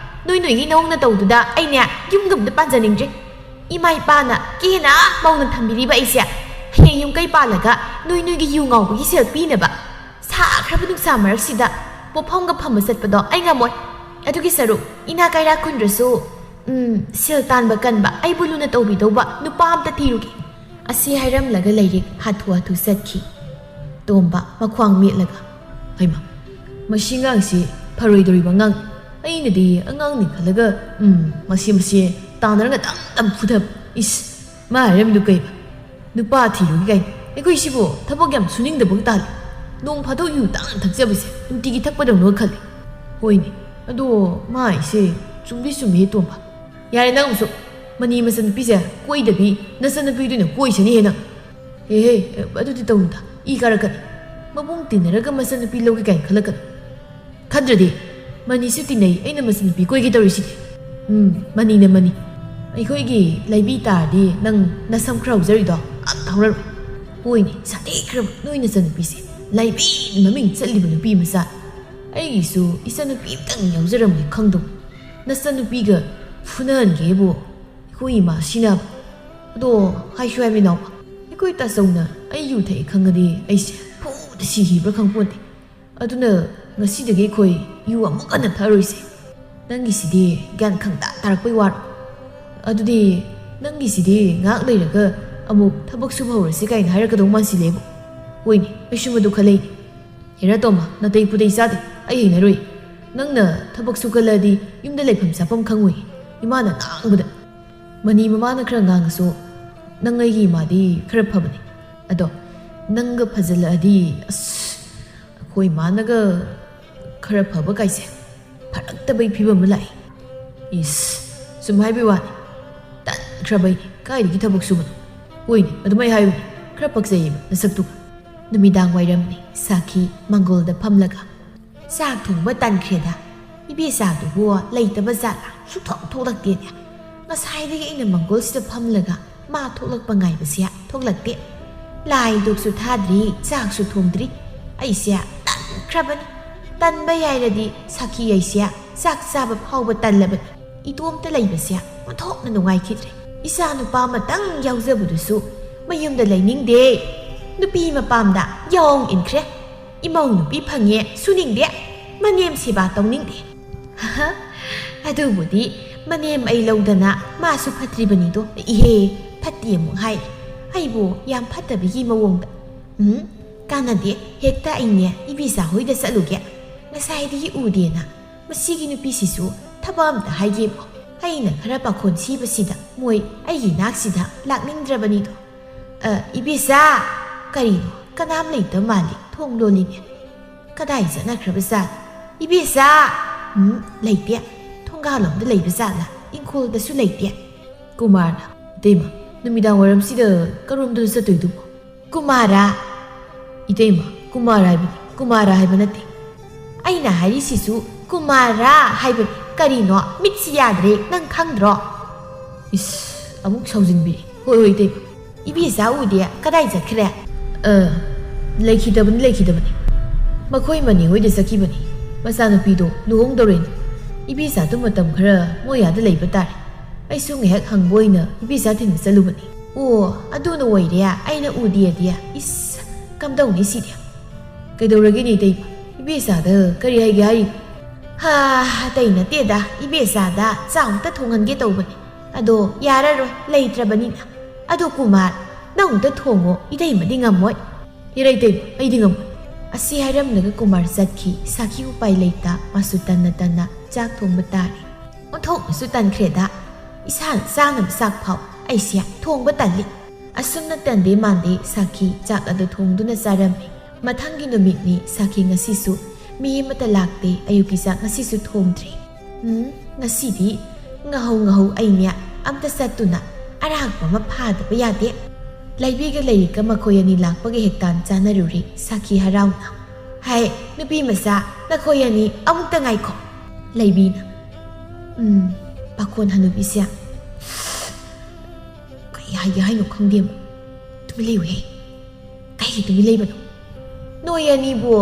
ꯅꯣꯏ ꯅꯣꯏꯒꯤ ꯅꯧꯅ ꯇꯧꯗꯨꯗ ꯑꯩꯅꯦ ꯌꯨꯝꯒ ꯑꯝꯇ ꯄꯥꯟꯖꯅꯤꯡꯗ꯭ꯔꯦ꯫ ꯏꯃꯥ ꯏꯄꯥꯅ ꯀꯦꯅ ꯃꯧꯅ ꯊꯝꯕꯤꯔꯤꯕ ꯑꯩꯁꯦ ꯍꯌꯦꯡ ꯌꯨꯝ ꯀꯩ ꯄꯥꯜꯂꯒ ꯅꯣꯏ ꯅꯣꯏꯒꯤ ꯌꯨ ꯉꯥꯎꯕꯒꯤ ꯁꯦꯜ ꯄꯤꯅꯕ ꯁꯥꯈ꯭ꯔꯕ ꯅꯨꯡꯁꯥ ꯃꯔꯛꯁꯤꯗ ꯄꯣꯠꯐꯝꯒ ꯐꯝꯕ ꯆꯠꯄꯗꯣ ꯑꯩ ꯉꯝꯃꯣꯏ꯫ ꯑꯗꯨꯒꯤ ꯁꯔꯨꯛ ꯏꯅꯥ ꯀꯩꯔꯥ ꯈꯨꯟꯗ꯭ꯔꯁꯨ, ꯎꯝ, ꯁꯦꯜ ꯇꯥꯟꯕ ꯀꯟꯕ ꯑꯩꯕꯨ ꯂꯨꯅ ꯇꯧꯕꯤꯗꯧꯕ ꯅꯨꯄꯥ ꯑꯝꯇ ꯊꯤꯔꯨꯒꯦ꯫" ꯑꯁꯤ ꯍꯥꯏꯔꯝꯂꯒ ꯂꯩꯔꯤꯛ ꯍꯥꯊꯨ ꯍꯥꯊꯨ ꯆꯠꯈꯤ꯫ ꯇꯣꯝꯕ ꯃꯈ꯭ꯋꯥꯡ ꯃꯦꯠꯂꯒ, "ꯍꯩꯃꯥ, ꯃꯁꯤ ꯑꯉꯥꯡꯁꯤ ꯐꯔꯣꯏꯗꯧꯔꯤꯕ ꯑꯉꯥꯡ꯫ ꯑꯩꯅꯗꯤ ꯑꯉꯥꯡꯅꯤ ꯈꯜꯂꯒ, ꯎꯝ, ꯃꯁꯤ, ꯃꯁꯤ ꯇꯥꯟꯅꯔꯒ ꯗꯝ ꯗꯝ ꯐꯨꯊꯕ꯫ ꯏꯁ, ꯃꯥ ꯍꯥꯏꯔꯝꯃꯤꯗꯨ ꯀꯩꯕ? ꯅꯨꯄꯥ ꯊꯤꯔꯨꯒꯦ ꯀꯥꯏꯅ꯫ ꯑꯩꯈꯣꯏꯁꯤꯕꯨ ꯊꯕꯛ ꯌꯥꯝ ꯁꯨꯅꯤꯡꯗꯕꯒ ꯇꯥꯜꯂꯤ꯫ ꯅꯣꯡ ꯐꯥꯗꯣꯛ ꯌꯨ ꯇꯥꯡꯅ ꯊꯛꯆꯕꯁꯦ ꯅꯨꯡꯇꯤꯒꯤ ꯊꯛꯄꯗꯧꯅ ꯈꯜꯂꯤ꯫" "ꯍꯣꯏꯅꯦ, ꯑꯗꯣ ꯃꯥ ꯍꯥꯏꯁꯦ ꯆꯨꯝꯗꯤ ꯆꯨꯝꯃꯦ ꯇꯣꯝꯕ꯫ ꯌꯥꯔꯦ, ꯅꯪ ꯑꯃꯨꯛꯁꯨ ꯃꯅꯤ ꯃꯆꯟꯅꯨꯄꯤꯁꯦ ꯀꯣꯏꯗꯕꯤ ꯅꯆꯟꯅꯨꯄꯤꯗꯨꯅ ꯀꯣꯏꯁꯅꯤ ꯍꯦ ꯅꯪ꯫ ꯍꯦ ꯍꯦ, ꯑꯗꯨꯗꯤ ꯇꯧꯅꯨꯗ, ꯏ ꯀꯥꯔꯛꯀꯅꯤ꯫ ꯃꯕꯨꯡ ꯇꯤꯟꯅꯔꯒ ꯃꯆꯟꯅꯨꯄꯤ ꯂꯧꯒꯦ ꯀꯥꯏꯅ ꯈꯜꯂꯛꯀꯅꯨ꯫ ꯈꯟꯗ꯭ꯔꯗꯤ ꯃꯅꯤꯁꯨ ꯇꯤꯟꯅꯩ, ꯑꯩꯅ ꯃꯆꯟꯅꯨꯄꯤ ꯀꯣꯏꯒꯦ ꯇꯧꯔꯤꯁꯤꯗꯤ꯫" "ꯎꯝ, ꯃꯅꯤꯅ ꯃꯅꯤ꯫ ꯑꯩꯈꯣꯏꯒꯤ ꯂꯩꯕꯤ ꯇꯥꯔꯗꯤ ꯅꯪ ꯅꯁꯝ ꯈꯔ ꯍꯧꯖꯔꯤꯗꯣ ꯑꯝꯇ ꯍꯧꯔꯔꯣꯏ꯫" "ꯍꯣꯏꯅꯦ, ꯁꯥꯊꯤꯈ꯭ꯔꯕ ꯅꯣꯏ ꯅꯆꯟꯅꯨꯄꯤꯁꯦ꯫ ꯂꯩꯕꯤ ꯃꯃꯤꯡ ꯆꯠꯂꯤꯕ ꯅꯨꯄꯤ ꯃꯆꯥ꯫ ꯑꯩꯒꯤꯁꯨ ꯏꯆꯟꯅꯨꯄꯤ ꯑꯝꯇꯪ ꯌꯥꯎꯖꯔꯝꯃꯗꯤ ꯈꯪꯗꯧ꯫ ꯅꯆꯟꯅꯨꯄꯤꯒ ꯐꯨꯅꯍꯟꯒꯦꯕꯨ ꯑꯩꯈꯣꯏ ꯏꯃꯥ ꯁꯤꯅꯕ꯫ ꯑꯗꯣ ꯍꯥꯏꯁꯨ ꯍꯥꯏꯃꯤ ꯅꯥꯎꯕ, ꯑꯩꯈꯣꯏ ꯇꯥꯆꯧꯅ ꯑꯩ ꯌꯨ ꯊꯛꯑꯦ ꯈꯪꯉꯗꯤ ꯑꯩꯁꯦ ꯐꯨꯗ ꯁꯤꯈꯤꯕ꯭ꯔꯥ ꯈꯪꯄꯣꯟꯇꯦ꯫ ꯑꯗꯨꯅ ꯉꯁꯤꯗꯒꯤ ꯑꯩꯈꯣꯏ ꯌꯨ ꯑꯃꯨꯛ ꯍꯟꯅ ꯊꯛꯑꯔꯣꯏꯁꯦ꯫" "ꯅꯪꯒꯤꯁꯤꯗꯤ ꯒ꯭ꯌꯥꯟ ꯈꯪꯇꯥ ꯇꯥꯔꯛꯄꯩ ꯋꯥꯔꯣ? ꯑꯗꯨꯗꯤ ꯅꯪꯒꯤꯁꯤꯗꯤ ꯉꯥꯏꯍꯥꯛ ꯂꯩꯔꯒ ꯑꯃꯨꯛ ꯊꯕꯛ ꯁꯨꯕ ꯍꯧꯔꯁꯤ ꯀꯥꯏꯅ ꯍꯥꯏꯔꯛꯀꯗꯧ ꯃꯥꯟꯁꯤꯜꯂꯦꯕꯨ꯫ ꯍꯣꯏꯅꯦ, ꯑꯩꯁꯨ ꯃꯗꯨ ꯈꯜꯂꯛꯏꯅꯦ꯫ ꯍꯦꯔꯥ ꯇꯣꯝꯕ, ꯅꯥꯇꯩ ꯄꯨꯇꯩ ꯆꯥꯗꯦ, ꯑꯩ ꯍꯩꯅꯔꯣꯏ꯫ ꯅꯪꯅ ꯊꯕꯛ ꯁꯨꯀꯜꯂꯗꯤ ꯌꯨꯝꯗ ꯂꯩꯐꯝ ꯆꯥꯐꯝ ꯈꯪꯉꯣꯏ꯫ ꯏꯃꯥꯅ ꯉꯥꯡꯕꯗ, ꯃꯅꯤ ꯃꯃꯥꯅ ꯈꯔ ꯉꯥꯡꯉꯁꯨ ꯅꯪ ꯑꯩꯒꯤ ꯏꯃꯥꯗꯤ ꯈꯔ ꯐꯕꯅꯤ꯫ ꯑꯗꯣ ꯅꯪꯒ ꯐꯖꯜꯂꯛꯑꯗꯤ ꯑꯁ, ꯑꯩꯈꯣꯏ ꯏꯃꯥꯅꯒ ꯈꯔ ꯐꯕ ꯀꯥꯏꯁꯦ ꯐꯔꯛꯇꯕꯩ ꯐꯤꯕꯝ ꯑꯃ ꯂꯥꯛꯏ꯫ ꯏꯁ, ꯁꯨꯝ ꯍꯥꯏꯕꯩ ꯋꯥꯅꯤ꯫ ꯇꯟꯈ꯭ꯔꯕꯩꯅꯤ꯫ ꯀꯥꯏꯗꯒꯤ ꯊꯕꯛ ꯁꯨꯕꯅꯣ? ꯍꯣꯏꯅꯦ, ꯑꯗꯨꯃꯥꯏ ꯍꯥꯏꯌꯨꯅꯦ꯫ ꯈꯔ ꯄꯛꯆꯩꯌꯦꯕ ꯅꯁꯛꯇꯨꯒ꯫ ꯅꯨꯃꯤꯗꯥꯡ ꯋꯥꯏꯔꯝꯅꯤ꯫ ꯁꯥꯈꯤ ꯃꯪꯒꯣꯜꯗ ꯐꯝꯂꯒ, "ꯆꯥꯛ ꯊꯣꯡꯕ ꯇꯟꯈ꯭ꯔꯦꯗ꯫ ꯏꯕꯦꯆꯥꯗꯨꯕꯨ ꯂꯩꯇꯕ ꯖꯥꯠꯂꯥ? ꯁꯨꯛꯊꯣꯛ ꯊꯣꯛꯂꯛꯇꯦꯅꯦ꯫ ꯉꯁꯥꯏꯗꯒꯤ ꯑꯩꯅ ꯃꯪꯒꯣꯜꯁꯤꯗ ꯐꯝꯂꯒ ꯃꯥ ꯊꯣꯛꯂꯛꯄ ꯉꯥꯏꯕꯁꯦ ꯊꯣꯛꯂꯛꯇꯦ꯫ ꯂꯥꯏ ꯗꯨꯛꯁꯨ ꯊꯥꯗ꯭ꯔꯤ, ꯆꯥꯛꯁꯨ ꯊꯣꯡꯗ꯭ꯔꯤ꯫ ꯑꯩꯁꯦ ꯇꯟꯈ꯭ꯔꯕꯅꯤ꯫ ꯇꯟꯕ ꯌꯥꯏꯔꯗꯤ ꯁꯥꯈꯤ ꯑꯩꯁꯦ ꯆꯥꯛ ꯆꯥꯕ ꯐꯥꯎꯕ ꯇꯜꯂꯕꯅꯤ꯫ ꯏꯇꯣꯝꯇ ꯂꯩꯕꯁꯦ ꯑꯣꯟꯊꯣꯛꯅ ꯅꯨꯡꯉꯥꯏꯈꯤꯗ꯭ꯔꯦ꯫ ꯏꯆꯥ ꯅꯨꯄꯥ ꯑꯃꯇꯪ ꯌꯥꯎꯖꯕꯗꯨꯁꯨ ꯃꯌꯨꯝꯗ ꯂꯩꯅꯤꯡꯗꯦ꯫ ꯅꯨꯄꯤ ꯃꯄꯥꯝꯗ ꯌꯥꯎ ꯏꯟꯈ꯭ꯔꯦ꯫ ꯏꯃꯧ ꯅꯨꯄꯤ ꯐꯪꯉꯦ ꯁꯨꯅꯤꯡꯗꯦ꯫ ꯃꯅꯦꯝ ꯁꯦꯕꯥ ꯇꯧꯅꯤꯡꯗꯦ꯫" "ꯑꯗꯨꯕꯨꯗꯤ ꯃꯅꯦꯝ ꯑꯩ ꯂꯧꯗꯅ ꯃꯥꯁꯨ ꯐꯠꯇ꯭ꯔꯤꯕꯅꯤꯗꯣ꯫ ꯏꯍꯦ, ꯐꯠꯇꯦ ꯑꯃꯨꯛ ꯍꯥꯏ꯫ ꯑꯩꯕꯨ ꯌꯥꯝ ꯐꯠꯇꯕꯒꯤ ꯃꯑꯣꯡꯗ꯫ ꯎꯝ, ꯀꯥꯟꯅꯗꯦ꯫ ꯍꯦꯛꯇ ꯑꯩꯅꯦ ꯏꯕꯦꯆꯥ ꯍꯣꯏꯗ ꯆꯠꯂꯨꯒꯦ꯫ ꯉꯁꯥꯏꯗꯒꯤ ꯎꯗꯦꯅ꯫ ꯃꯁꯤꯒꯤ ꯅꯨꯄꯤꯁꯤꯁꯨ ꯊꯕꯛ ꯑꯝꯇ ꯍꯥꯏꯒꯦꯕꯣ꯫ ꯑꯩꯅ ꯈꯔ ꯄꯥꯈꯣꯟ ꯁꯤꯕꯁꯤꯗ ꯃꯣꯏ ꯑꯩꯒꯤ ꯅꯥꯛꯁꯤꯗ ꯂꯥꯛꯅꯤꯡꯗ꯭ꯔꯕꯅꯤꯗꯣ꯫ ꯑ, ꯏꯕꯦꯆꯥ!" "ꯀꯔꯤꯅꯣ? ꯀꯅꯥꯝ ꯂꯩꯇꯕ ꯃꯥꯜꯂꯤ꯫ ꯊꯣꯡ ꯂꯣꯜꯂꯤꯅꯦ꯫ ꯀꯗꯥꯏ ꯆꯠꯅꯈ꯭ꯔꯕ ꯖꯥꯠꯅꯣ? ꯏꯕꯦꯆꯥ!" "ꯎꯝ, ꯂꯩꯇꯦ꯫ ꯊꯣꯡꯒꯥꯜꯂꯣꯝꯗ ꯂꯩꯕ ꯖꯥꯠꯂꯥ? ꯏꯪꯈꯣꯜꯗꯁꯨ ꯂꯩꯇꯦ꯫" ꯀꯨꯃꯥꯔꯅ, "ꯏꯇꯩꯃ, ꯅꯨꯃꯤꯗꯥꯡ ꯋꯥꯏꯔꯝꯁꯤꯗ ꯀꯔꯣꯝꯗꯅꯣ ꯆꯠꯇꯣꯏꯗꯨꯕꯣ?" "ꯀꯨꯃꯥꯔ?" "ꯏꯇꯩꯃ, ꯀꯨꯃꯥꯔ ꯍꯥꯏꯕꯅꯤ, ꯀꯨꯃꯥꯔ ꯍꯥꯏꯕ ꯅꯠꯇꯦ꯫" "ꯑꯩꯅ ꯍꯥꯏꯔꯤꯁꯤꯁꯨ ꯀꯨꯃꯥꯔ ꯍꯥꯏꯕꯅꯤ꯫ ꯀꯔꯤꯅꯣ? ꯃꯤꯠꯁꯤ ꯌꯥꯗ꯭ꯔꯦ, ꯅꯪ ꯈꯪꯗ꯭ꯔꯣ?" ꯏꯁ, ꯑꯃꯨꯛ ꯁꯥꯎꯖꯤꯟꯕꯤꯔꯦ꯫ "ꯍꯣꯏ, ꯍꯣꯏ, ꯏꯇꯩꯃ꯫" "ꯏꯕꯦꯆꯥ ꯎꯗꯦ, ꯀꯗꯥꯏ ꯆꯠꯈ꯭ꯔꯦ?" "ꯑ, ꯂꯩꯈꯤꯗꯕꯅꯤ, ꯂꯩꯈꯤꯗꯕꯅꯤ꯫ ꯃꯈꯣꯏ ꯃꯅꯦ ꯍꯣꯏꯗ ꯆꯠꯈꯤꯕꯅꯤ꯫ ꯃꯆꯥꯅꯨꯄꯤꯗꯣ ꯂꯨꯍꯣꯡꯗꯧꯔꯦꯅ꯫ ꯏꯕꯦꯆꯥꯗꯨ ꯃꯇꯝ ꯈꯔ ꯃꯣꯏ ꯑꯥꯗ ꯂꯩꯕ ꯇꯥꯔꯦ꯫ ꯑꯩꯁꯨ ꯉꯥꯏꯍꯥꯛ ꯍꯪꯕ ꯑꯣꯏꯅ ꯏꯕꯦꯆꯥ ꯊꯤꯟꯕ ꯆꯠꯂꯨꯕꯅꯤ꯫" "ꯑꯣ, ꯑꯗꯨꯅ ꯑꯣꯏꯔꯦ꯫ ꯑꯩꯅ ꯎꯗꯦꯗꯤ꯫ ꯏꯁ, ꯀꯝꯗꯧꯅꯤ ꯁꯤꯗꯤ?" "ꯀꯩꯗꯧꯔꯒꯦꯅꯦ ꯏꯇꯩꯃ? ꯏꯕꯦꯆꯥꯗ ꯀꯔꯤ ꯍꯥꯏꯒꯦ ꯍꯥꯏꯔꯤꯅꯣ?" "ꯍꯥ, ꯑꯇꯩ ꯅꯠꯇꯦꯗ, ꯏꯕꯦꯆꯥꯗ ꯆꯥꯛ ꯑꯝꯇ ꯊꯣꯡꯍꯟꯒꯦ ꯇꯧꯕꯅꯦ꯫ ꯑꯗꯣ ꯌꯥꯔꯔꯣꯏ, ꯂꯩꯇ꯭ꯔꯕꯅꯤꯅ꯫ ꯑꯗꯣ ꯀꯨꯃꯥꯔ, ꯅꯪ ꯑꯝꯇ ꯊꯣꯡꯉꯣ, ꯏꯇꯩꯃꯗꯤ ꯉꯝꯃꯣꯏ꯫" "ꯏꯔꯩ ꯏꯇꯩꯃ, ꯑꯩꯗꯤ ꯉꯝꯃꯣꯏ꯫" ꯑꯁꯤ ꯍꯥꯏꯔꯝꯂꯒ ꯀꯨꯃꯥꯔ ꯆꯠꯈꯤ꯫ ꯁꯥꯈꯤ ꯎꯄꯥꯏ ꯂꯩꯇ ꯃꯥꯁꯨ ꯇꯟꯅ ꯇꯟꯅ ꯆꯥꯛ ꯊꯣꯡꯕ ꯇꯥꯔꯦ꯫ "ꯑꯣꯟꯊꯣꯛꯅꯁꯨ ꯇꯟꯈ꯭ꯔꯦꯗ, ꯏꯁꯥꯅ ꯆꯥꯅꯕ ꯆꯥꯛ ꯐꯥꯎ ꯑꯩꯁꯦ ꯊꯣꯡꯕ ꯇꯜꯂꯤ꯫" ꯑꯁꯨꯝꯅ ꯇꯟꯗꯦ ꯃꯥꯟꯗꯦ ꯁꯥꯈꯤ ꯆꯥꯛ ꯑꯗꯨ ꯊꯣꯡꯗꯨꯅ ꯆꯥꯔꯝꯃꯤ꯫ ꯃꯊꯪꯒꯤ ꯅꯨꯃꯤꯠꯅꯤ꯫ ꯁꯥꯈꯤ ꯉꯁꯤꯁꯨ ꯃꯤ ꯑꯃꯠꯇ ꯂꯥꯛꯇꯦ꯫ ꯑꯌꯨꯛꯀꯤ ꯆꯥꯛ ꯉꯁꯤꯁꯨ ꯊꯣꯡꯗ꯭ꯔꯦ꯫ "ꯎꯝ, ꯉꯁꯤꯗꯤ ꯉꯥꯍꯧ ꯉꯥꯍꯧ ꯑꯩꯅꯦ ꯑꯝꯇ ꯆꯠꯇꯨꯅ ꯑꯔꯥꯛꯄ ꯑꯃ ꯐꯥꯗꯕ ꯌꯥꯗꯦ꯫" ꯂꯩꯕꯤꯒ ꯂꯩꯔꯤꯛꯀ ꯃꯈꯣꯏ ꯑꯅꯤ ꯂꯥꯛꯄꯒ ꯍꯦꯛ ꯇꯥꯟ ꯆꯥꯅꯔꯨꯔꯦ ꯁꯥꯈꯤ ꯍꯔꯥꯎꯅ꯫ "ꯍꯥꯏ, ꯅꯨꯄꯤ ꯃꯆꯥ, ꯅꯈꯣꯏ ꯑꯅꯤ ꯑꯃꯨꯛꯇ ꯉꯥꯏꯈꯣ꯫" ꯂꯩꯕꯤꯅ, "ꯎꯝ, ꯄꯥꯈꯣꯟ ꯍꯅꯨꯕꯤꯁꯦ ꯀꯩ ꯍꯥꯏꯒꯦ ꯍꯥꯏꯅꯣ ꯈꯪꯗꯦꯕ꯫ ꯇꯨꯃꯤꯟ ꯂꯩꯌꯨꯍꯦ꯫ ꯀꯩꯒꯤ ꯇꯨꯃꯤꯟ ꯂꯩꯕꯅꯣ? ꯅꯣꯏ ꯑꯅꯤꯕꯨ,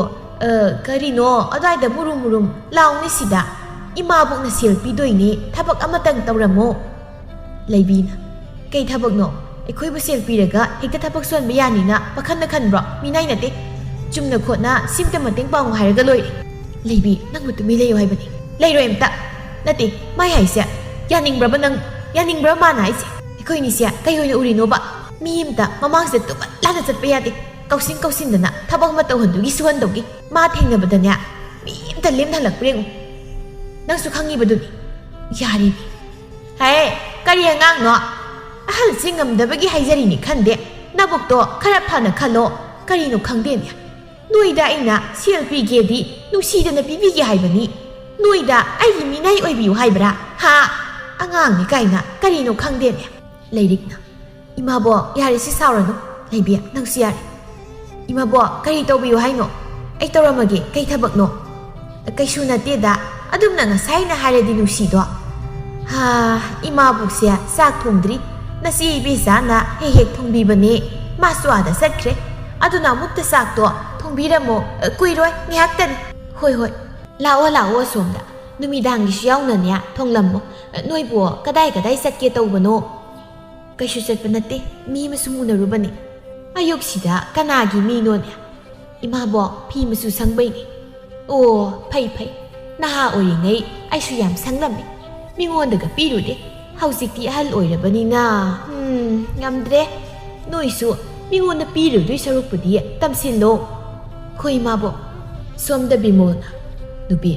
ꯑ, ꯀꯔꯤꯅꯣ ꯑꯗ꯭ꯋꯥꯏꯗ ꯃꯨꯔꯨꯝ ꯃꯨꯔꯨꯝ ꯂꯥꯎꯅꯤ ꯁꯤꯗ? ꯏꯃꯥꯕꯣꯛꯅ ꯁꯦꯜ ꯄꯤꯗꯣꯏꯅꯦ, ꯊꯕꯛ ꯑꯃꯇꯪ ꯇꯧꯔꯝꯃꯣ꯫" ꯂꯩꯕꯤꯅ, "ꯀꯩ ꯊꯕꯛꯅꯣ? ꯑꯩꯈꯣꯏꯕꯨ ꯁꯦꯜ ꯄꯤꯔꯒ ꯍꯦꯛꯇ ꯊꯕꯛ ꯁꯨꯍꯟꯕ ꯌꯥꯅꯤꯅ ꯄꯥꯈꯟꯗ ꯈꯟꯕ꯭ꯔꯣ? ꯃꯤꯅꯥꯏ ꯅꯠꯇꯦ꯫ ꯆꯨꯝꯅ ꯈꯣꯠꯅ ꯁꯤꯝꯇ ꯃꯇꯦꯡ ꯄꯥꯡꯉꯨ ꯍꯥꯏꯔꯒ ꯂꯣꯏꯔꯦ꯫" ꯂꯩꯕꯤ, ꯅꯪꯕꯨ ꯇꯨꯃꯤꯟ ꯂꯩꯌꯨ ꯍꯥꯏꯕꯅꯤ꯫ ꯂꯩꯔꯣꯏ ꯑꯝꯇ꯫ ꯅꯠꯇꯦ, ꯃꯥꯏ ꯍꯥꯏꯁꯦ ꯌꯥꯅꯤꯡꯕ꯭ꯔꯕ ꯅꯪ? ꯌꯥꯅꯤꯡꯕ꯭ꯔꯕ ꯃꯥꯅ ꯍꯥꯏꯁꯦ? ꯑꯩꯈꯣꯏꯅꯤꯁꯦ ꯀꯩ ꯑꯣꯏꯅ ꯎꯔꯤꯅꯣꯕ? ꯃꯤ ꯑꯝꯇ ꯃꯃꯥꯡꯁꯤꯗ ꯇꯨꯀꯠ ꯂꯥꯟꯅ ꯆꯠꯄ ꯌꯥꯗꯦ꯫ ꯀꯧꯁꯤꯟ ꯀꯧꯁꯤꯟꯗꯅ ꯊꯕꯛ ꯑꯃ ꯇꯧꯍꯟꯗꯨꯒꯤ ꯁꯨꯍꯟꯗꯧꯒꯤ꯫ ꯃꯥ ꯊꯦꯡꯅꯕꯗꯅꯦ ꯃꯤ ꯑꯝꯇ ꯂꯦꯝꯊꯍꯜꯂꯛꯄ ꯌꯦꯡꯉꯨ꯫ ꯅꯪꯁꯨ ꯈꯪꯉꯤꯕꯗꯨꯅꯤ꯫ ꯌꯥꯔꯦ꯫ ꯍꯦ, ꯀꯔꯤ ꯑꯉꯥꯡꯅꯣ? ꯑꯍꯜꯁꯤ ꯉꯝꯗꯕꯒꯤ ꯍꯥꯏꯖꯔꯤꯅꯤ ꯈꯟꯗꯦ꯫ ꯅꯕꯨꯛꯇꯣ ꯈꯔ ꯐꯅ ꯈꯜꯂꯣ꯫ ꯀꯔꯤꯅꯣ ꯈꯪꯗꯦꯅꯦ꯫ ꯅꯣꯏꯗ ꯑꯩꯅ ꯁꯦꯜ ꯄꯤꯒꯦꯗꯤ ꯅꯨꯡꯁꯤꯗꯅ ꯄꯤꯕꯤꯒꯦ ꯍꯥꯏꯕꯅꯤ꯫ ꯅꯣꯏꯗ ꯑꯩꯒꯤ ꯃꯤꯅꯥꯏ ꯑꯣꯏꯕꯤꯌꯨ ꯍꯥꯏꯕ꯭ꯔꯥ? ꯍꯥ? ꯑꯉꯥꯡꯅꯤ ꯀꯥꯏꯅ ꯀꯔꯤꯅꯣ ꯈꯪꯗꯦꯅꯦ꯫ ꯂꯩꯔꯤꯛꯅ, "ꯏꯃꯥꯕꯣꯛ, ꯌꯥꯔꯦ, ꯁꯤ ꯁꯥꯎꯔꯅꯨ꯫ ꯂꯩꯕꯤ, ꯅꯪꯁꯨ ꯌꯥꯔꯦ꯫ ꯏꯃꯥꯕꯣꯛ, ꯀꯔꯤ ꯇꯧꯕꯤꯌꯨ ꯍꯥꯏꯅꯣ? ꯑꯩ ꯇꯧꯔꯝꯃꯒꯦ, ꯀꯩ ꯊꯕꯛꯅꯣ?" "ꯀꯩꯁꯨ ꯅꯠꯇꯦꯗ, ꯑꯗꯨꯝꯅ ꯉꯁꯥꯏꯅ ꯍꯥꯏꯔꯗꯤ ꯅꯨꯡꯁꯤꯗꯣ꯫ ꯍꯥ, ꯏꯃꯥꯕꯣꯛꯁꯦ ꯆꯥꯛ ꯊꯣꯡꯗ꯭ꯔꯤ꯫ ꯅꯆꯦ ꯏꯕꯦꯆꯥꯅ ꯍꯦꯛ ꯍꯦꯛ ꯊꯣꯡꯕꯤꯕꯅꯦ꯫ ꯃꯥꯁꯨ ꯑꯥꯗ ꯆꯠꯈ꯭ꯔꯦ꯫ ꯑꯗꯨꯅ ꯑꯃꯨꯛꯇ ꯆꯥꯛꯇꯣ ꯊꯣꯡꯕꯤꯔꯝꯃꯣ꯫ ꯀꯨꯏꯔꯣꯏ, ꯉꯥꯏꯍꯥꯛꯇꯅꯤ꯫" "ꯍꯣꯏ, ꯍꯣꯏ꯫ ꯂꯥꯛꯑꯣ, ꯂꯥꯛꯑꯣ, ꯑꯁꯣꯝꯗ꯫ ꯅꯨꯃꯤꯗꯥꯡꯒꯤꯁꯨ ꯌꯥꯎꯅꯅꯦ ꯊꯣꯡꯂꯝꯃꯣ꯫ ꯅꯣꯏꯕꯨ ꯀꯗꯥꯏ ꯀꯗꯥꯏ ꯆꯠꯀꯦ ꯇꯧꯕꯅꯣ?" "ꯀꯩꯁꯨ ꯆꯠꯄ ꯅꯠꯇꯦ, ꯃꯤ ꯑꯃꯁꯨ ꯎꯅꯔꯨꯕꯅꯤ꯫" "ꯑꯌꯨꯛꯁꯤꯗ ꯀꯅꯥꯒꯤ ꯃꯤꯅꯣꯅꯦ?" "ꯏꯃꯥꯕꯣꯛ, ꯐꯤ ꯃꯆꯨ ꯁꯪꯕꯩꯅꯦ꯫" "ꯑꯣ, ꯐꯩ, ꯐꯩ꯫ ꯅꯍꯥ ꯑꯣꯏꯔꯤꯉꯩ ꯑꯩꯁꯨ ꯌꯥꯝ ꯁꯪꯂꯝꯃꯤ꯫ ꯃꯤꯉꯣꯟꯗꯒ ꯄꯤꯔꯨꯗꯦ꯫ ꯍꯧꯖꯤꯛꯇꯤ ꯑꯍꯜ ꯑꯣꯏꯔꯕꯅꯤꯅ, ꯎꯝ, ꯉꯝꯗ꯭ꯔꯦ꯫ ꯅꯣꯏꯁꯨ ꯃꯤꯉꯣꯟꯗ ꯄꯤꯔꯨꯗꯣꯏ ꯁꯔꯨꯛꯄꯨꯗꯤ ꯇꯝꯁꯤꯜꯂꯣ꯫ ꯑꯩꯈꯣꯏ ꯏꯃꯥꯕꯣ, ꯁꯣꯝꯗ ꯕꯤꯃꯣꯜꯅ, "ꯅꯨꯄꯤ,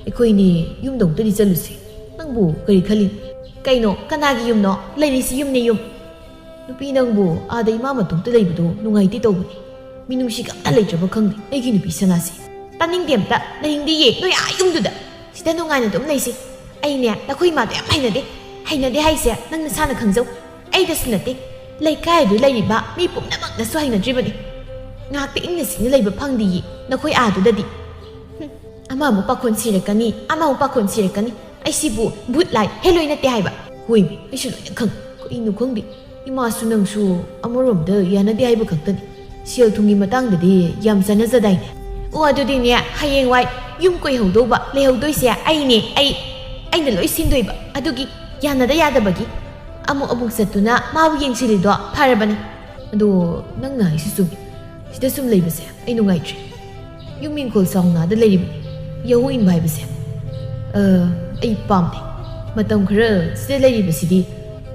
ꯑꯩꯈꯣꯏꯅꯤ ꯌꯨꯝꯗ ꯑꯃꯨꯛꯇꯗꯤ ꯆꯠꯂꯨꯁꯤ꯫ ꯅꯪꯕꯨ ꯀꯔꯤ ꯈꯜꯂꯤ?" "ꯀꯩꯅꯣ, ꯀꯅꯥꯒꯤ ꯌꯨꯝꯅꯣ? ꯂꯩꯔꯤꯁꯤ ꯌꯨꯝꯅꯦ, ꯌꯨꯝ꯫ ꯅꯨꯄꯤ, ꯅꯪꯕꯨ ꯑꯥꯗ ꯏꯃꯥ ꯃꯇꯣꯝꯇ ꯂꯩꯕꯗꯣ ꯅꯨꯡꯉꯥꯏꯇꯦ ꯇꯧꯕꯅꯤ꯫ ꯃꯤꯅꯨꯡꯁꯤꯒ ꯑꯝꯇ ꯂꯩꯇ꯭ꯔꯕ ꯈꯪꯗꯦ ꯑꯩꯒꯤ ꯅꯨꯄꯤ ꯁꯅꯥꯁꯦ꯫ ꯇꯥꯅꯤꯡꯗꯦ ꯑꯝꯇ, ꯂꯩꯅꯤꯡꯗꯦꯌꯦ ꯅꯣꯏ ꯑꯥ ꯌꯨꯝꯗꯨꯗ꯫ ꯁꯤꯗ ꯅꯨꯡꯉꯥꯏꯅ ꯑꯗꯨꯝ ꯂꯩꯁꯤ꯫ ꯑꯩꯅꯦ, ꯅꯈꯣꯏ ꯏꯃꯥꯗꯣ ꯌꯥꯝ ꯍꯩꯅꯗꯦ꯫ ꯍꯩꯅꯗꯦ ꯍꯥꯏꯁꯦ ꯅꯪ ꯅꯁꯥꯅ ꯈꯪꯖꯧ꯫ ꯑꯩꯗꯁꯨ ꯅꯠꯇꯦ, ꯂꯩꯀꯥꯏꯗꯨ ꯂꯩꯔꯤꯕ ꯃꯤ ꯄꯨꯝꯅꯃꯛꯅꯁꯨ ꯍꯩꯅꯗ꯭ꯔꯤꯕꯅꯤ꯫ ꯉꯥꯏꯍꯥꯛꯇ ꯏꯪꯅ ꯆꯤꯛꯅ ꯂꯩꯕ ꯐꯪꯗꯦꯌꯦ ꯅꯈꯣꯏ ꯑꯥꯗꯨꯗꯗꯤ꯫ ꯍꯨꯝ, ꯑꯃ ꯑꯃꯨꯛ ꯄꯥꯈꯣꯟ ꯁꯤꯔꯛꯀꯅꯤ, ꯑꯃ ꯑꯃꯨꯛ ꯄꯥꯈꯣꯟ ꯁꯤꯔꯛꯀꯅꯤ꯫ ꯑꯩꯁꯤꯕꯨ ꯚꯨꯠ ꯂꯥꯏ ꯍꯦꯂꯣꯏ ꯅꯠꯇꯦ ꯍꯥꯏꯕ꯫ ꯍꯣꯏꯃꯤ, ꯑꯩꯁꯨ ꯂꯣꯏꯅ ꯈꯪ-, ꯀꯩꯅꯣ ꯈꯪꯗꯦ꯫ ꯏꯃꯥꯁꯨ ꯅꯪꯁꯨ ꯑꯃꯔꯣꯝꯗ ꯌꯥꯅꯗꯦ ꯍꯥꯏꯕ ꯈꯛꯇꯅꯤ꯫ ꯁꯦꯜ ꯊꯨꯝꯒꯤ ꯃꯇꯥꯡꯗꯗꯤ ꯌꯥꯝ ꯆꯥꯟꯅꯖꯗꯥꯏꯅꯦ? ꯑꯣ, ꯑꯗꯨꯗꯤꯅꯦ, ꯍꯌꯦꯡꯋꯥꯏ ꯌꯨꯝ ꯀꯣꯏꯍꯧꯗꯧꯕ, ꯂꯩꯍꯧꯗꯣꯏꯁꯦ ꯑꯩꯅꯦ, ꯑꯩ, ꯑꯩꯅ ꯂꯣꯏ ꯁꯤꯟꯗꯣꯏꯕ꯫ ꯑꯗꯨꯒꯤ ꯌꯥꯅꯗ ꯌꯥꯗꯕꯒꯤ ꯑꯃꯨꯛ ꯑꯃꯨꯛ ꯆꯠꯇꯨꯅ ꯃꯥꯕꯨ ꯌꯦꯡꯁꯤꯜꯂꯤꯗꯣ ꯐꯔꯕꯅꯤ꯫ ꯑꯗꯣ ꯅꯪꯅ ꯍꯥꯏꯁꯤ ꯆꯨꯝꯃꯤ꯫ ꯁꯤꯗ ꯁꯨꯝ ꯂꯩꯕꯁꯦ ꯑꯩ ꯅꯨꯡꯉꯥꯏꯇ꯭ꯔꯦ꯫ ꯌꯨꯝ ꯏꯪꯈꯣꯜ ꯆꯥꯎꯅꯥꯗ ꯂꯩꯔꯤꯕꯅꯤ꯫ ꯌꯥꯍꯧ ꯏꯟꯕ ꯍꯥꯏꯕꯁꯦ, ꯑ, ꯑꯩ ꯄꯥꯝꯗꯦ꯫ ꯃꯇꯝ ꯈꯔ ꯁꯤꯗ ꯂꯩꯔꯤꯕꯁꯤꯗꯤ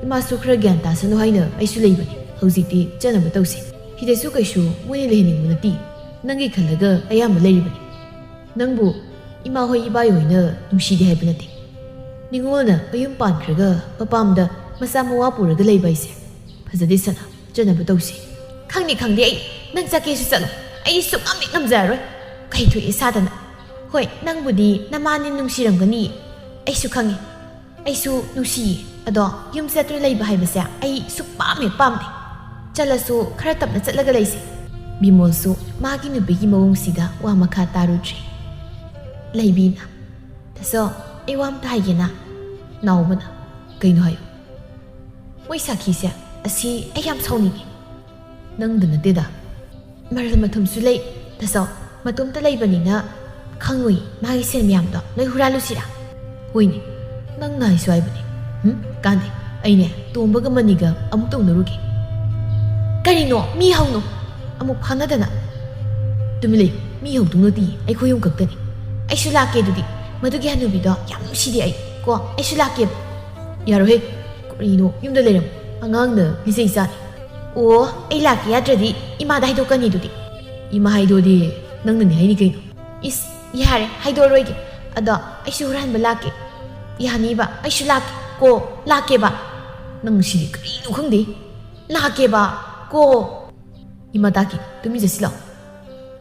ꯏꯃꯥꯁꯨ ꯈꯔ ꯒ꯭ꯌꯥꯟ ꯇꯥꯁꯅꯨ ꯍꯥꯏꯅ ꯑꯩꯁꯨ ꯂꯩꯕꯅꯤ꯫ ꯍꯧꯖꯤꯛꯇꯤ ꯆꯠꯅꯕ ꯇꯧꯁꯤ꯫ ꯁꯤꯗꯁꯨ ꯀꯩꯁꯨ ꯃꯣꯏꯅ ꯂꯩꯍꯟꯅꯤꯡꯕ ꯅꯠꯇꯦ꯫ ꯅꯪꯒꯤ ꯈꯜꯂꯒ ꯑꯌꯥꯝꯕ ꯂꯩꯔꯤꯕꯅꯤ꯫ ꯅꯪꯕꯨ ꯏꯃꯥ ꯍꯣꯏ ꯏꯕꯥꯏ ꯍꯣꯏꯅ ꯅꯨꯡꯁꯤꯗꯦ ꯍꯥꯏꯕ ꯅꯠꯇꯦ꯫ ꯅꯤꯉꯣꯜꯅ ꯃꯌꯨꯝ ꯄꯥꯟꯈ꯭ꯔꯒ ꯃꯄꯥꯝꯗ ꯃꯆꯥ ꯃꯋꯥ ꯄꯨꯔꯒ ꯂꯩꯕ ꯍꯥꯏꯁꯦ ꯐꯖꯗꯦ ꯁꯅꯥ, ꯆꯠꯅꯕ ꯇꯧꯁꯤ꯫ ꯈꯪꯗꯦ, ꯈꯪꯗꯦ, ꯑꯩ ꯅꯪ ꯆꯠꯀꯦꯁꯨ ꯆꯠꯂꯣ, ꯑꯩ ꯁꯨꯛꯉꯝ ꯍꯦꯛ ꯉꯝꯖꯔꯔꯣꯏ꯫ ꯀꯩ ꯊꯣꯛꯑꯦ ꯁꯥꯗꯅ? ꯍꯣꯏ, ꯅꯪꯕꯨꯗꯤ ꯅꯃꯥꯅ ꯅꯨꯡꯁꯤꯔꯝꯒꯅꯤ, ꯑꯩꯁꯨ ꯈꯪꯉꯤ꯫ ꯑꯩꯁꯨ ꯅꯨꯡꯁꯤꯌꯦ, ꯑꯗꯣ ꯌꯨꯝ ꯆꯠꯇꯨꯅ ꯂꯩꯕ ꯍꯥꯏꯕꯁꯦ ꯑꯩ ꯁꯨꯛꯄꯥꯝ ꯍꯦꯛ ꯄꯥꯝꯗꯦ꯫ ꯆꯠꯂꯁꯨ ꯈꯔ ꯇꯞꯅ ꯆꯠꯂꯒ ꯂꯩꯁꯦ꯫ ꯕꯤꯃꯣꯜꯁꯨ ꯃꯥꯒꯤ ꯅꯨꯄꯤꯒꯤ ꯃꯑꯣꯡꯁꯤꯗ ꯋꯥ ꯃꯈꯥ ꯇꯥꯔꯨꯗ꯭ꯔꯦ꯫ ꯂꯩꯕꯤꯅ, "ꯇꯥꯆꯧ, ꯑꯩ ꯋꯥ ꯑꯝꯇ ꯍꯥꯏꯒꯦꯅ꯫" ꯅꯥꯎꯕꯅ, "ꯀꯩꯅꯣ ꯍꯥꯏꯌꯨ꯫" "ꯃꯣꯏ ꯁꯥꯈꯤꯁꯦ ꯑꯁꯤ ꯑꯩ ꯌꯥꯝ ꯁꯥꯎꯅꯤꯡꯉꯤ꯫" "ꯅꯪꯗ ꯅꯠꯇꯦꯗ, ꯃꯔꯜ ꯃꯊꯨꯝꯁꯨ ꯂꯩ꯫ ꯇꯥꯆꯧ, ꯃꯇꯣꯝꯇ ꯂꯩꯕꯅꯤꯅ ꯈꯪꯉꯨꯏ, ꯃꯥꯒꯤ ꯁꯦꯜ ꯃꯌꯥꯝꯗꯣ ꯂꯣꯏ ꯍꯨꯔꯥꯜꯂꯨꯁꯤꯔꯥ?" "ꯍꯣꯏꯅꯦ, ꯅꯪꯅ ꯍꯥꯏꯁꯨ ꯍꯥꯏꯕꯅꯦ꯫ ꯍꯨꯝ, ꯀꯥꯟꯗꯦ꯫ ꯑꯩꯅꯦ, ꯇꯣꯝꯕꯒ ꯃꯅꯤꯒ ꯑꯃꯨꯛ ꯇꯧꯅꯔꯨꯒꯦ꯫" "ꯀꯔꯤꯅꯣ? ꯃꯤ ꯍꯧꯅꯣ꯫ ꯑꯃꯨꯛ ꯐꯥꯅꯗꯅ꯫" "ꯇꯨꯃꯤꯟ ꯂꯩꯌꯨ, ꯃꯤ ꯍꯧꯗꯧ ꯅꯠꯇꯦ, ꯑꯩꯈꯣꯏ ꯑꯍꯨꯝ ꯈꯛꯇꯅꯤ꯫ ꯑꯩꯁꯨ ꯂꯥꯛꯀꯦ ꯑꯗꯨꯗꯤ꯫ ꯃꯗꯨꯒꯤ ꯍꯅꯨꯕꯤꯗꯣ ꯌꯥꯝ ꯅꯨꯡꯁꯤꯗꯦ ꯑꯩ꯫ ꯀꯣ, ꯑꯩꯁꯨ ꯂꯥꯛꯀꯦꯕ꯫ ꯌꯥꯔꯣꯏꯍꯦ꯫ ꯀꯔꯤꯅꯣ, ꯌꯨꯝꯗ ꯂꯩꯔꯝꯃꯣ꯫ ꯑꯉꯥꯡꯅ ꯂꯤꯆꯩ ꯆꯥꯅꯤ꯫ ꯑꯣ, ꯑꯩ ꯂꯥꯛꯀꯦ ꯌꯥꯗ꯭ꯔꯗꯤ ꯏꯃꯥꯗ ꯍꯥꯏꯗꯣꯛꯀꯅꯤ ꯑꯗꯨꯗꯤ꯫ ꯏꯃꯥ ꯍꯥꯏꯗꯣꯛꯑꯗꯤ ꯅꯪꯅꯅꯦ ꯍꯥꯏꯅꯤ ꯀꯩꯅꯣ꯫ ꯏꯁ, ꯌꯥꯔꯦ, ꯍꯥꯏꯗꯣꯛꯑꯔꯣꯏꯒꯦ꯫ ꯑꯗꯣ ꯑꯩꯁꯨ ꯍꯨꯔꯥꯟꯕ ꯂꯥꯛꯀꯦ꯫ ꯌꯥꯅꯤꯕ, ꯑꯩꯁꯨ ꯂꯥꯛꯀꯦ꯫ ꯀꯣ, ꯂꯥꯛꯀꯦꯕ꯫ ꯅꯪ ꯁꯤꯗꯤ ꯀꯔꯤꯅꯣ ꯈꯪꯗꯦ꯫ ꯂꯥꯛꯀꯦꯕ꯫ ꯀꯣ꯫ ꯏꯃꯥ ꯇꯥꯀꯤ, ꯇꯨꯃꯤꯟ ꯆꯠꯁꯤꯜꯂꯣ꯫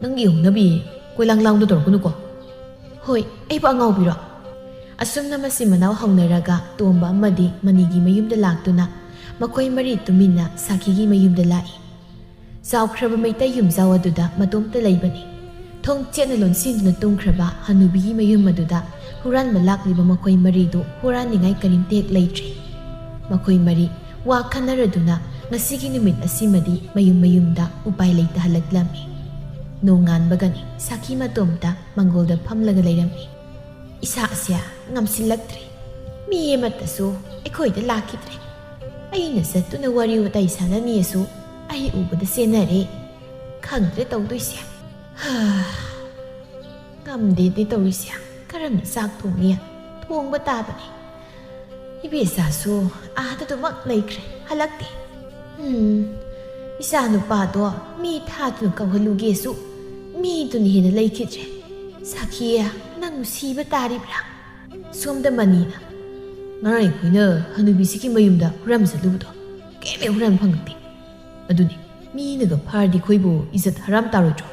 ꯅꯪꯒꯤ ꯍꯧꯅꯕꯤ ꯀꯣꯏꯂꯥꯡ ꯂꯥꯡꯗꯣ ꯇꯧꯔꯛꯀꯅꯨꯀꯣ꯫ ꯍꯣꯏ, ꯑꯩꯕꯨ ꯑꯉꯥꯎꯕꯤꯔꯣ? ꯑꯁꯨꯝꯅ ꯃꯆꯤꯟ ꯃꯅꯥꯎ ꯍꯧꯅꯔꯒ ꯇꯣꯝꯕ ꯑꯃꯗꯤ ꯃꯅꯤꯒꯤ ꯃꯌꯨꯝꯗ ꯂꯥꯛꯇꯨꯅ ꯃꯈꯣꯏ ꯃꯔꯤ ꯇꯨꯃꯤꯟꯅ ꯁꯥꯈꯤꯒꯤ ꯃꯌꯨꯝꯗ ꯂꯥꯛꯏ꯫ ꯆꯥꯎꯈ꯭ꯔꯕ ꯃꯩꯇꯩ ꯌꯨꯝꯖꯥꯎ ꯑꯗꯨꯗ ꯃꯇꯣꯝꯇ ꯂꯩꯕꯅꯤ꯫ ꯊꯣꯡ ꯆꯦꯠꯅ ꯂꯣꯟꯁꯤꯟꯗꯨꯅ ꯇꯨꯝꯈ꯭ꯔꯕ ꯍꯅꯨꯕꯤꯒꯤ ꯃꯌꯨꯝ ꯑꯗꯨꯗ ꯍꯨꯔꯥꯟꯕ ꯂꯥꯛꯂꯤꯕ ꯃꯈꯣꯏ ꯃꯔꯤꯗꯨ ꯍꯨꯔꯥꯟꯅꯤꯡꯉꯥꯏ ꯀꯔꯤꯝꯇ ꯍꯦꯛ ꯂꯩꯇ꯭ꯔꯦ꯫ ꯃꯈꯣꯏ ꯃꯔꯤ ꯋꯥ ꯈꯟꯅꯔꯗꯨꯅ ꯉꯁꯤꯒꯤ ꯅꯨꯃꯤꯠ ꯑꯁꯤꯃꯗꯤ ꯃꯌꯨꯝ ꯃꯌꯨꯝꯗ ꯎꯄꯥꯏ ꯂꯩꯇ ꯍꯜꯂꯛꯂꯝꯃꯤ꯫ ꯅꯣꯡꯉꯥꯟꯕꯒꯅꯤ ꯁꯥꯈꯤ ꯃꯇꯣꯝꯇ ꯃꯪꯒꯣꯜꯗ ꯐꯝꯂꯒ ꯂꯩꯔꯝꯃꯤ꯫ ꯏꯁꯥꯁꯦ ꯉꯝꯁꯤꯜꯂꯛꯇ꯭ꯔꯦ꯫ ꯃꯤ ꯑꯃꯠꯇꯁꯨ ꯑꯩꯈꯣꯏꯗ ꯂꯥꯛꯈꯤꯗ꯭ꯔꯦ꯫ ꯑꯩꯅ ꯆꯠꯇꯨꯅ ꯋꯥꯔꯤ ꯋꯥꯇꯥꯏ ꯁꯥꯟꯅꯅꯤꯁꯨ ꯑꯩ ꯎꯕꯗ ꯆꯦꯟꯅꯔꯦ꯫ ꯈꯪꯗ꯭ꯔꯦ ꯇꯧꯗꯣꯏꯁꯦ꯫ ꯍꯥ, ꯉꯝꯗꯦꯅꯦ ꯇꯧꯔꯤꯁꯦ꯫ ꯀꯔꯝꯅ ꯆꯥꯛ ꯊꯣꯡꯅꯤ? ꯊꯣꯡꯕ ꯇꯥꯕꯅꯤ꯫ ꯏꯕꯦꯆꯥꯁꯨ ꯑꯥꯗ ꯑꯗꯨꯃꯛ ꯂꯩꯈ꯭ꯔꯦ, ꯍꯜꯂꯛꯇꯦ꯫ ꯎꯝ, ꯏꯆꯥ ꯅꯨꯄꯥꯗꯣ ꯃꯤ ꯊꯥꯗꯨꯅ ꯀꯧꯍꯜꯂꯨꯒꯦꯁꯨ ꯃꯤꯗꯨꯅ ꯍꯦꯟꯅ ꯂꯩꯈꯤꯗ꯭ꯔꯦ꯫ ꯁꯥꯈꯤ, ꯅꯪ ꯁꯤꯕ ꯇꯥꯔꯤꯕ꯭ꯔꯥ? ꯁꯣꯝꯗ ꯃꯅꯤꯅ, "ꯉꯔꯥꯡ ꯑꯩꯈꯣꯏꯅ ꯍꯅꯨꯕꯤꯁꯤꯒꯤ ꯃꯌꯨꯝꯗ ꯍꯨꯔꯥꯟꯕ ꯆꯠꯂꯨꯕꯗꯣ ꯀꯩꯝ ꯍꯦꯛ ꯍꯨꯔꯥꯟꯕ ꯐꯪꯉꯛꯇꯦ꯫ ꯑꯗꯨꯅꯤ, ꯃꯤꯅꯒ ꯐꯥꯔꯗꯤ ꯑꯩꯈꯣꯏꯕꯨ ꯏꯖꯠ ꯍꯔꯥꯝ ꯇꯥꯔꯣꯏꯗ꯭ꯔꯣ?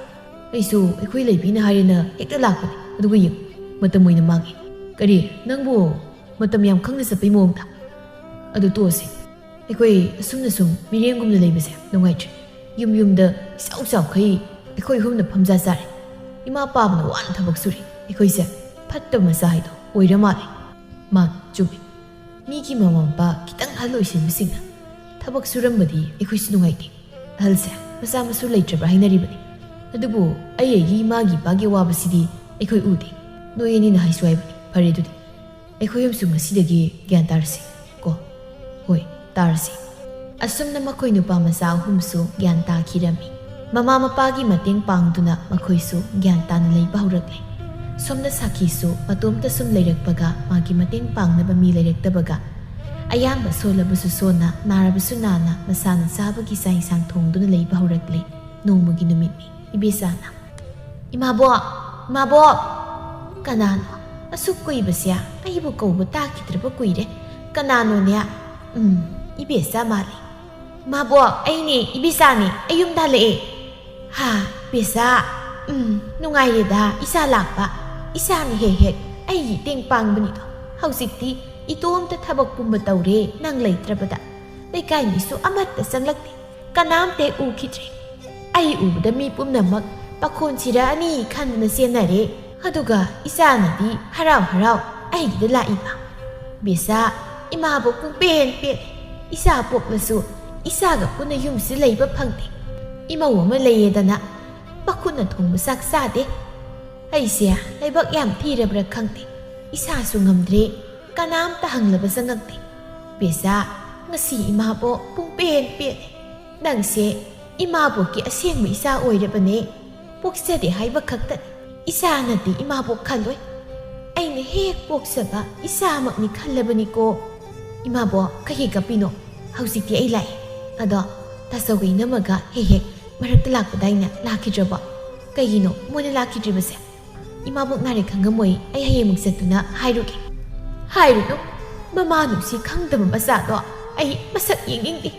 ꯑꯩꯁꯨ ꯑꯩꯈꯣꯏ ꯂꯩꯕꯤꯅ ꯍꯥꯏꯔꯦꯅ ꯍꯦꯛꯇ ꯂꯥꯛꯄꯅꯦ, ꯑꯗꯨꯒ ꯌꯦꯡꯉꯨ, ꯃꯇꯝ ꯑꯣꯏꯅ ꯃꯥꯡꯉꯦ꯫ ꯀꯔꯤ, ꯅꯪꯕꯨ ꯃꯇꯝ ꯌꯥꯝ ꯈꯪꯅ ꯆꯠꯄꯩ ꯃꯑꯣꯡꯗ? ꯑꯗꯨ ꯇꯣꯛꯑꯁꯤ꯫ ꯑꯩꯈꯣꯏ ꯑꯁꯨꯝꯅ ꯁꯨꯝ ꯃꯤꯔꯦꯝꯒꯨꯝꯅ ꯂꯩꯕꯁꯦ ꯅꯨꯡꯉꯥꯏꯇ꯭ꯔꯦ꯫ ꯌꯨꯝ ꯌꯨꯝꯗ ꯏꯆꯥꯎ ꯆꯥꯎꯈꯩ ꯑꯩꯈꯣꯏ ꯑꯍꯨꯝꯅ ꯐꯝꯖꯥ ꯆꯥꯔꯦ꯫ ꯏꯃꯥ ꯄꯥꯕꯅ ꯋꯥꯅ ꯊꯕꯛ ꯁꯨꯔꯤ꯫ ꯑꯩꯈꯣꯏꯁꯦ ꯐꯠꯇꯕ ꯃꯆꯥ ꯍꯥꯏꯗꯣ ꯑꯣꯏꯔ ꯃꯥꯜꯂꯦ꯫" ꯃꯥꯅꯤ, ꯆꯨꯝꯃꯤ꯫ ꯃꯤꯒꯤ ꯃꯃꯥ ꯃꯄꯥ ꯈꯤꯇꯪ ꯑꯍꯜ ꯑꯣꯏꯁꯤꯟꯕꯁꯤꯡꯅ ꯊꯕꯛ ꯁꯨꯔꯝꯕꯗꯤ ꯑꯩꯈꯣꯏꯁꯨ ꯅꯨꯡꯉꯥꯏꯇꯦ꯫ ꯑꯍꯜꯁꯦ ꯃꯆꯥ ꯃꯁꯨ ꯂꯩꯇ꯭ꯔꯕ꯭ꯔꯥ ꯍꯥꯏꯅꯔꯤꯕꯅꯤ꯫ ꯑꯗꯨꯕꯨ ꯑꯩ ꯑꯩꯒꯤ ꯏꯃꯥꯒꯤ ꯏꯄꯥꯒꯤ ꯑꯋꯥꯕꯁꯤꯗꯤ ꯑꯩꯈꯣꯏ ꯎꯗꯦ꯫ ꯅꯣꯏ ꯑꯅꯤꯅ ꯍꯥꯏꯁꯨ ꯍꯥꯏꯕꯅꯤ꯫ ꯐꯔꯦ ꯑꯗꯨꯗꯤ꯫ ꯑꯩꯈꯣꯏ ꯑꯃꯁꯨ ꯉꯁꯤꯗꯒꯤ ꯒ꯭ꯌꯥꯟ ꯇꯥꯔꯁꯤ ꯀꯣ꯫ ꯍꯣꯏ, ꯇꯥꯔꯁꯤ꯫ ꯑꯁꯨꯝꯅ ꯃꯈꯣꯏ ꯅꯨꯄꯥ ꯃꯆꯥ ꯑꯍꯨꯝꯁꯨ ꯒ꯭ꯌꯥꯟ ꯇꯥꯈꯤꯔꯝꯃꯤ꯫ ꯃꯃꯥ ꯃꯄꯥꯒꯤ ꯃꯇꯦꯡ ꯄꯥꯡꯗꯨꯅ ꯃꯈꯣꯏꯁꯨ ꯒ꯭ꯌꯥꯟ ꯇꯥꯅ ꯂꯩꯕ ꯍꯧꯔꯛꯂꯦ꯫ ꯁꯣꯝꯗ ꯁꯥꯈꯤꯁꯨ ꯃꯇꯣꯝꯇ ꯁꯨꯝ ꯂꯩꯔꯛꯄꯒ ꯃꯥꯒꯤ ꯃꯇꯦꯡ ꯄꯥꯡꯅꯕ ꯃꯤ ꯂꯩꯔꯛꯇꯕꯒ ꯑꯌꯥꯝꯕ ꯁꯣꯜꯂꯕꯁꯨ ꯁꯣꯟꯅ, ꯅꯥꯔꯕꯁꯨ ꯅꯥꯅ ꯃꯁꯥꯅ ꯆꯥꯕꯒꯤ ꯆꯥꯛ ꯏꯟꯁꯥꯡ ꯊꯣꯡꯗꯨꯅ ꯂꯩꯕ ꯍꯧꯔꯛꯂꯦ꯫ ꯅꯣꯡꯃꯒꯤ ꯅꯨꯃꯤꯠꯅꯤ꯫ ꯏꯕꯦꯆꯥꯅ, "ꯏꯃꯥꯕꯣꯛ! ꯏꯃꯥꯕꯣꯛ!" "ꯀꯅꯥꯅꯣ? ꯑꯁꯨꯛ ꯀꯨꯏꯕꯁꯦ ꯑꯩꯕꯨ ꯀꯧꯕ ꯇꯥꯈꯤꯗ꯭ꯔꯕ ꯀꯨꯏꯔꯦ꯫ ꯀꯅꯥꯅꯣꯅꯦ? ꯎꯝ, ꯏꯕꯦꯆꯥ ꯃꯥꯜꯂꯤ꯫ ꯏꯃꯥꯕꯣꯛ, ꯑꯩꯅꯦ, ꯏꯕꯦꯆꯥꯅꯦ, ꯑꯩ ꯌꯨꯝꯗ ꯍꯜꯂꯛꯑꯦ꯫" "ꯍꯥ, ꯏꯕꯦꯆꯥ? ꯎꯝ, ꯅꯨꯡꯉꯥꯏꯔꯦꯗ ꯏꯆꯥ ꯂꯥꯛꯄ꯫ ꯏꯆꯥꯅ ꯍꯦꯛ ꯍꯦꯛ ꯑꯩꯒꯤ ꯏꯇꯦꯡ ꯄꯥꯡꯕꯅꯤꯗꯣ꯫ ꯍꯧꯖꯤꯛꯇꯤ ꯏꯇꯣꯝꯇ ꯊꯕꯛ ꯄꯨꯝꯕ ꯇꯧꯔꯦ ꯅꯪ ꯂꯩꯇ꯭ꯔꯕꯗ꯫ ꯂꯩꯀꯥꯏ ꯃꯤꯁꯨ ꯑꯃꯠꯇ ꯆꯪꯂꯛꯇꯦ꯫ ꯀꯅꯥꯝꯇ ꯍꯦꯛ ꯎꯈꯤꯗ꯭ꯔꯦ꯫ ꯑꯩ ꯎꯕꯗ ꯃꯤ ꯄꯨꯝꯅꯃꯛ ꯄꯥꯈꯣꯟ ꯁꯤꯔꯛꯑꯅꯤ ꯈꯟꯗꯨꯅ ꯆꯦꯟꯅꯔꯦ꯫ ꯑꯗꯨꯒ ꯏꯆꯥꯅꯗꯤ ꯍꯔꯥꯎ ꯍꯔꯥꯎ ꯑꯩꯒꯤꯗ ꯂꯥꯛꯏꯕ꯫ ꯏꯕꯦꯆꯥ, ꯏꯃꯥꯕꯨ ꯄꯨꯡꯄꯦꯟ ꯄꯦꯜꯂꯦ꯫ ꯏꯆꯥ ꯄꯣꯛꯂꯁꯨ ꯏꯆꯥꯒ ꯄꯨꯟꯅ ꯌꯨꯝꯁꯤꯗ ꯂꯩꯕ ꯐꯪꯗꯦ꯫ ꯏꯃꯧ ꯑꯃ ꯂꯩꯌꯦꯗꯅ ꯃꯈꯨꯠꯅ ꯊꯣꯡꯕ ꯆꯥꯛ ꯆꯥꯗꯦ꯫ ꯑꯩꯁꯦ ꯂꯥꯏꯕꯛ ꯌꯥꯝ ꯊꯤꯔꯕ꯭ꯔꯥ ꯈꯪꯗꯦ꯫ ꯏꯁꯥꯁꯨ ꯉꯝꯗ꯭ꯔꯦ꯫ ꯀꯅꯥꯝꯇ ꯍꯪꯂꯕ ꯆꯪꯉꯛꯇꯦ꯫ ꯏꯕꯦꯆꯥ, ꯉꯁꯤ ꯏꯃꯥꯕꯣꯛ ꯄꯨꯡꯄꯦꯟ ꯄꯦꯜꯂꯦ꯫ ꯅꯪꯁꯦ ꯏꯃꯥꯕꯣꯛꯀꯤ ꯑꯁꯦꯡꯕ ꯏꯆꯥ ꯑꯣꯏꯔꯕꯅꯦ꯫ ꯄꯣꯛꯆꯗꯦ ꯍꯥꯏꯕ ꯈꯛꯇꯅꯤ꯫ ꯏꯆꯥꯅꯗꯤ ꯏꯃꯥꯕꯣꯛ ꯈꯜꯂꯣꯏ꯫ ꯑꯩꯅ ꯍꯦꯛ ꯄꯣꯛꯆꯕ ꯏꯆꯥꯃꯛꯅꯤ ꯈꯜꯂꯕꯅꯤꯀꯣ꯫" "ꯏꯃꯥꯕꯣꯛ, ꯀꯩꯒꯤ ꯀꯞꯄꯤꯅꯣ? ꯍꯧꯖꯤꯛꯇꯤ ꯑꯩ ꯂꯥꯛꯑꯦ꯫ ꯑꯗꯣ ꯇꯥꯆꯧꯒ ꯏꯅꯝꯃꯒ ꯍꯦꯛ ꯍꯦꯛ ꯃꯔꯛꯇ ꯂꯥꯛꯄꯗꯥꯏꯅꯦ, ꯂꯥꯛꯈꯤꯗ꯭ꯔꯕꯣ? ꯀꯩꯒꯤꯅꯣ ꯃꯣꯏꯅ ꯂꯥꯛꯈꯤꯗ꯭ꯔꯤꯕꯁꯦ? ꯏꯃꯥꯕꯣꯛ ꯅꯥꯔꯦ ꯈꯪꯉꯝꯃꯣꯏ, ꯑꯩ ꯍꯌꯦꯡꯃꯨꯛ ꯆꯠꯇꯨꯅ ꯍꯥꯏꯔꯨꯒꯦ꯫" "ꯍꯥꯏꯔꯨꯅꯨ, ꯃꯃꯥ ꯅꯨꯡꯁꯤ ꯈꯪꯗꯕ ꯃꯆꯥꯗꯣ ꯑꯩ ꯃꯁꯛ ꯌꯦꯡꯅꯤꯡꯗꯦ꯫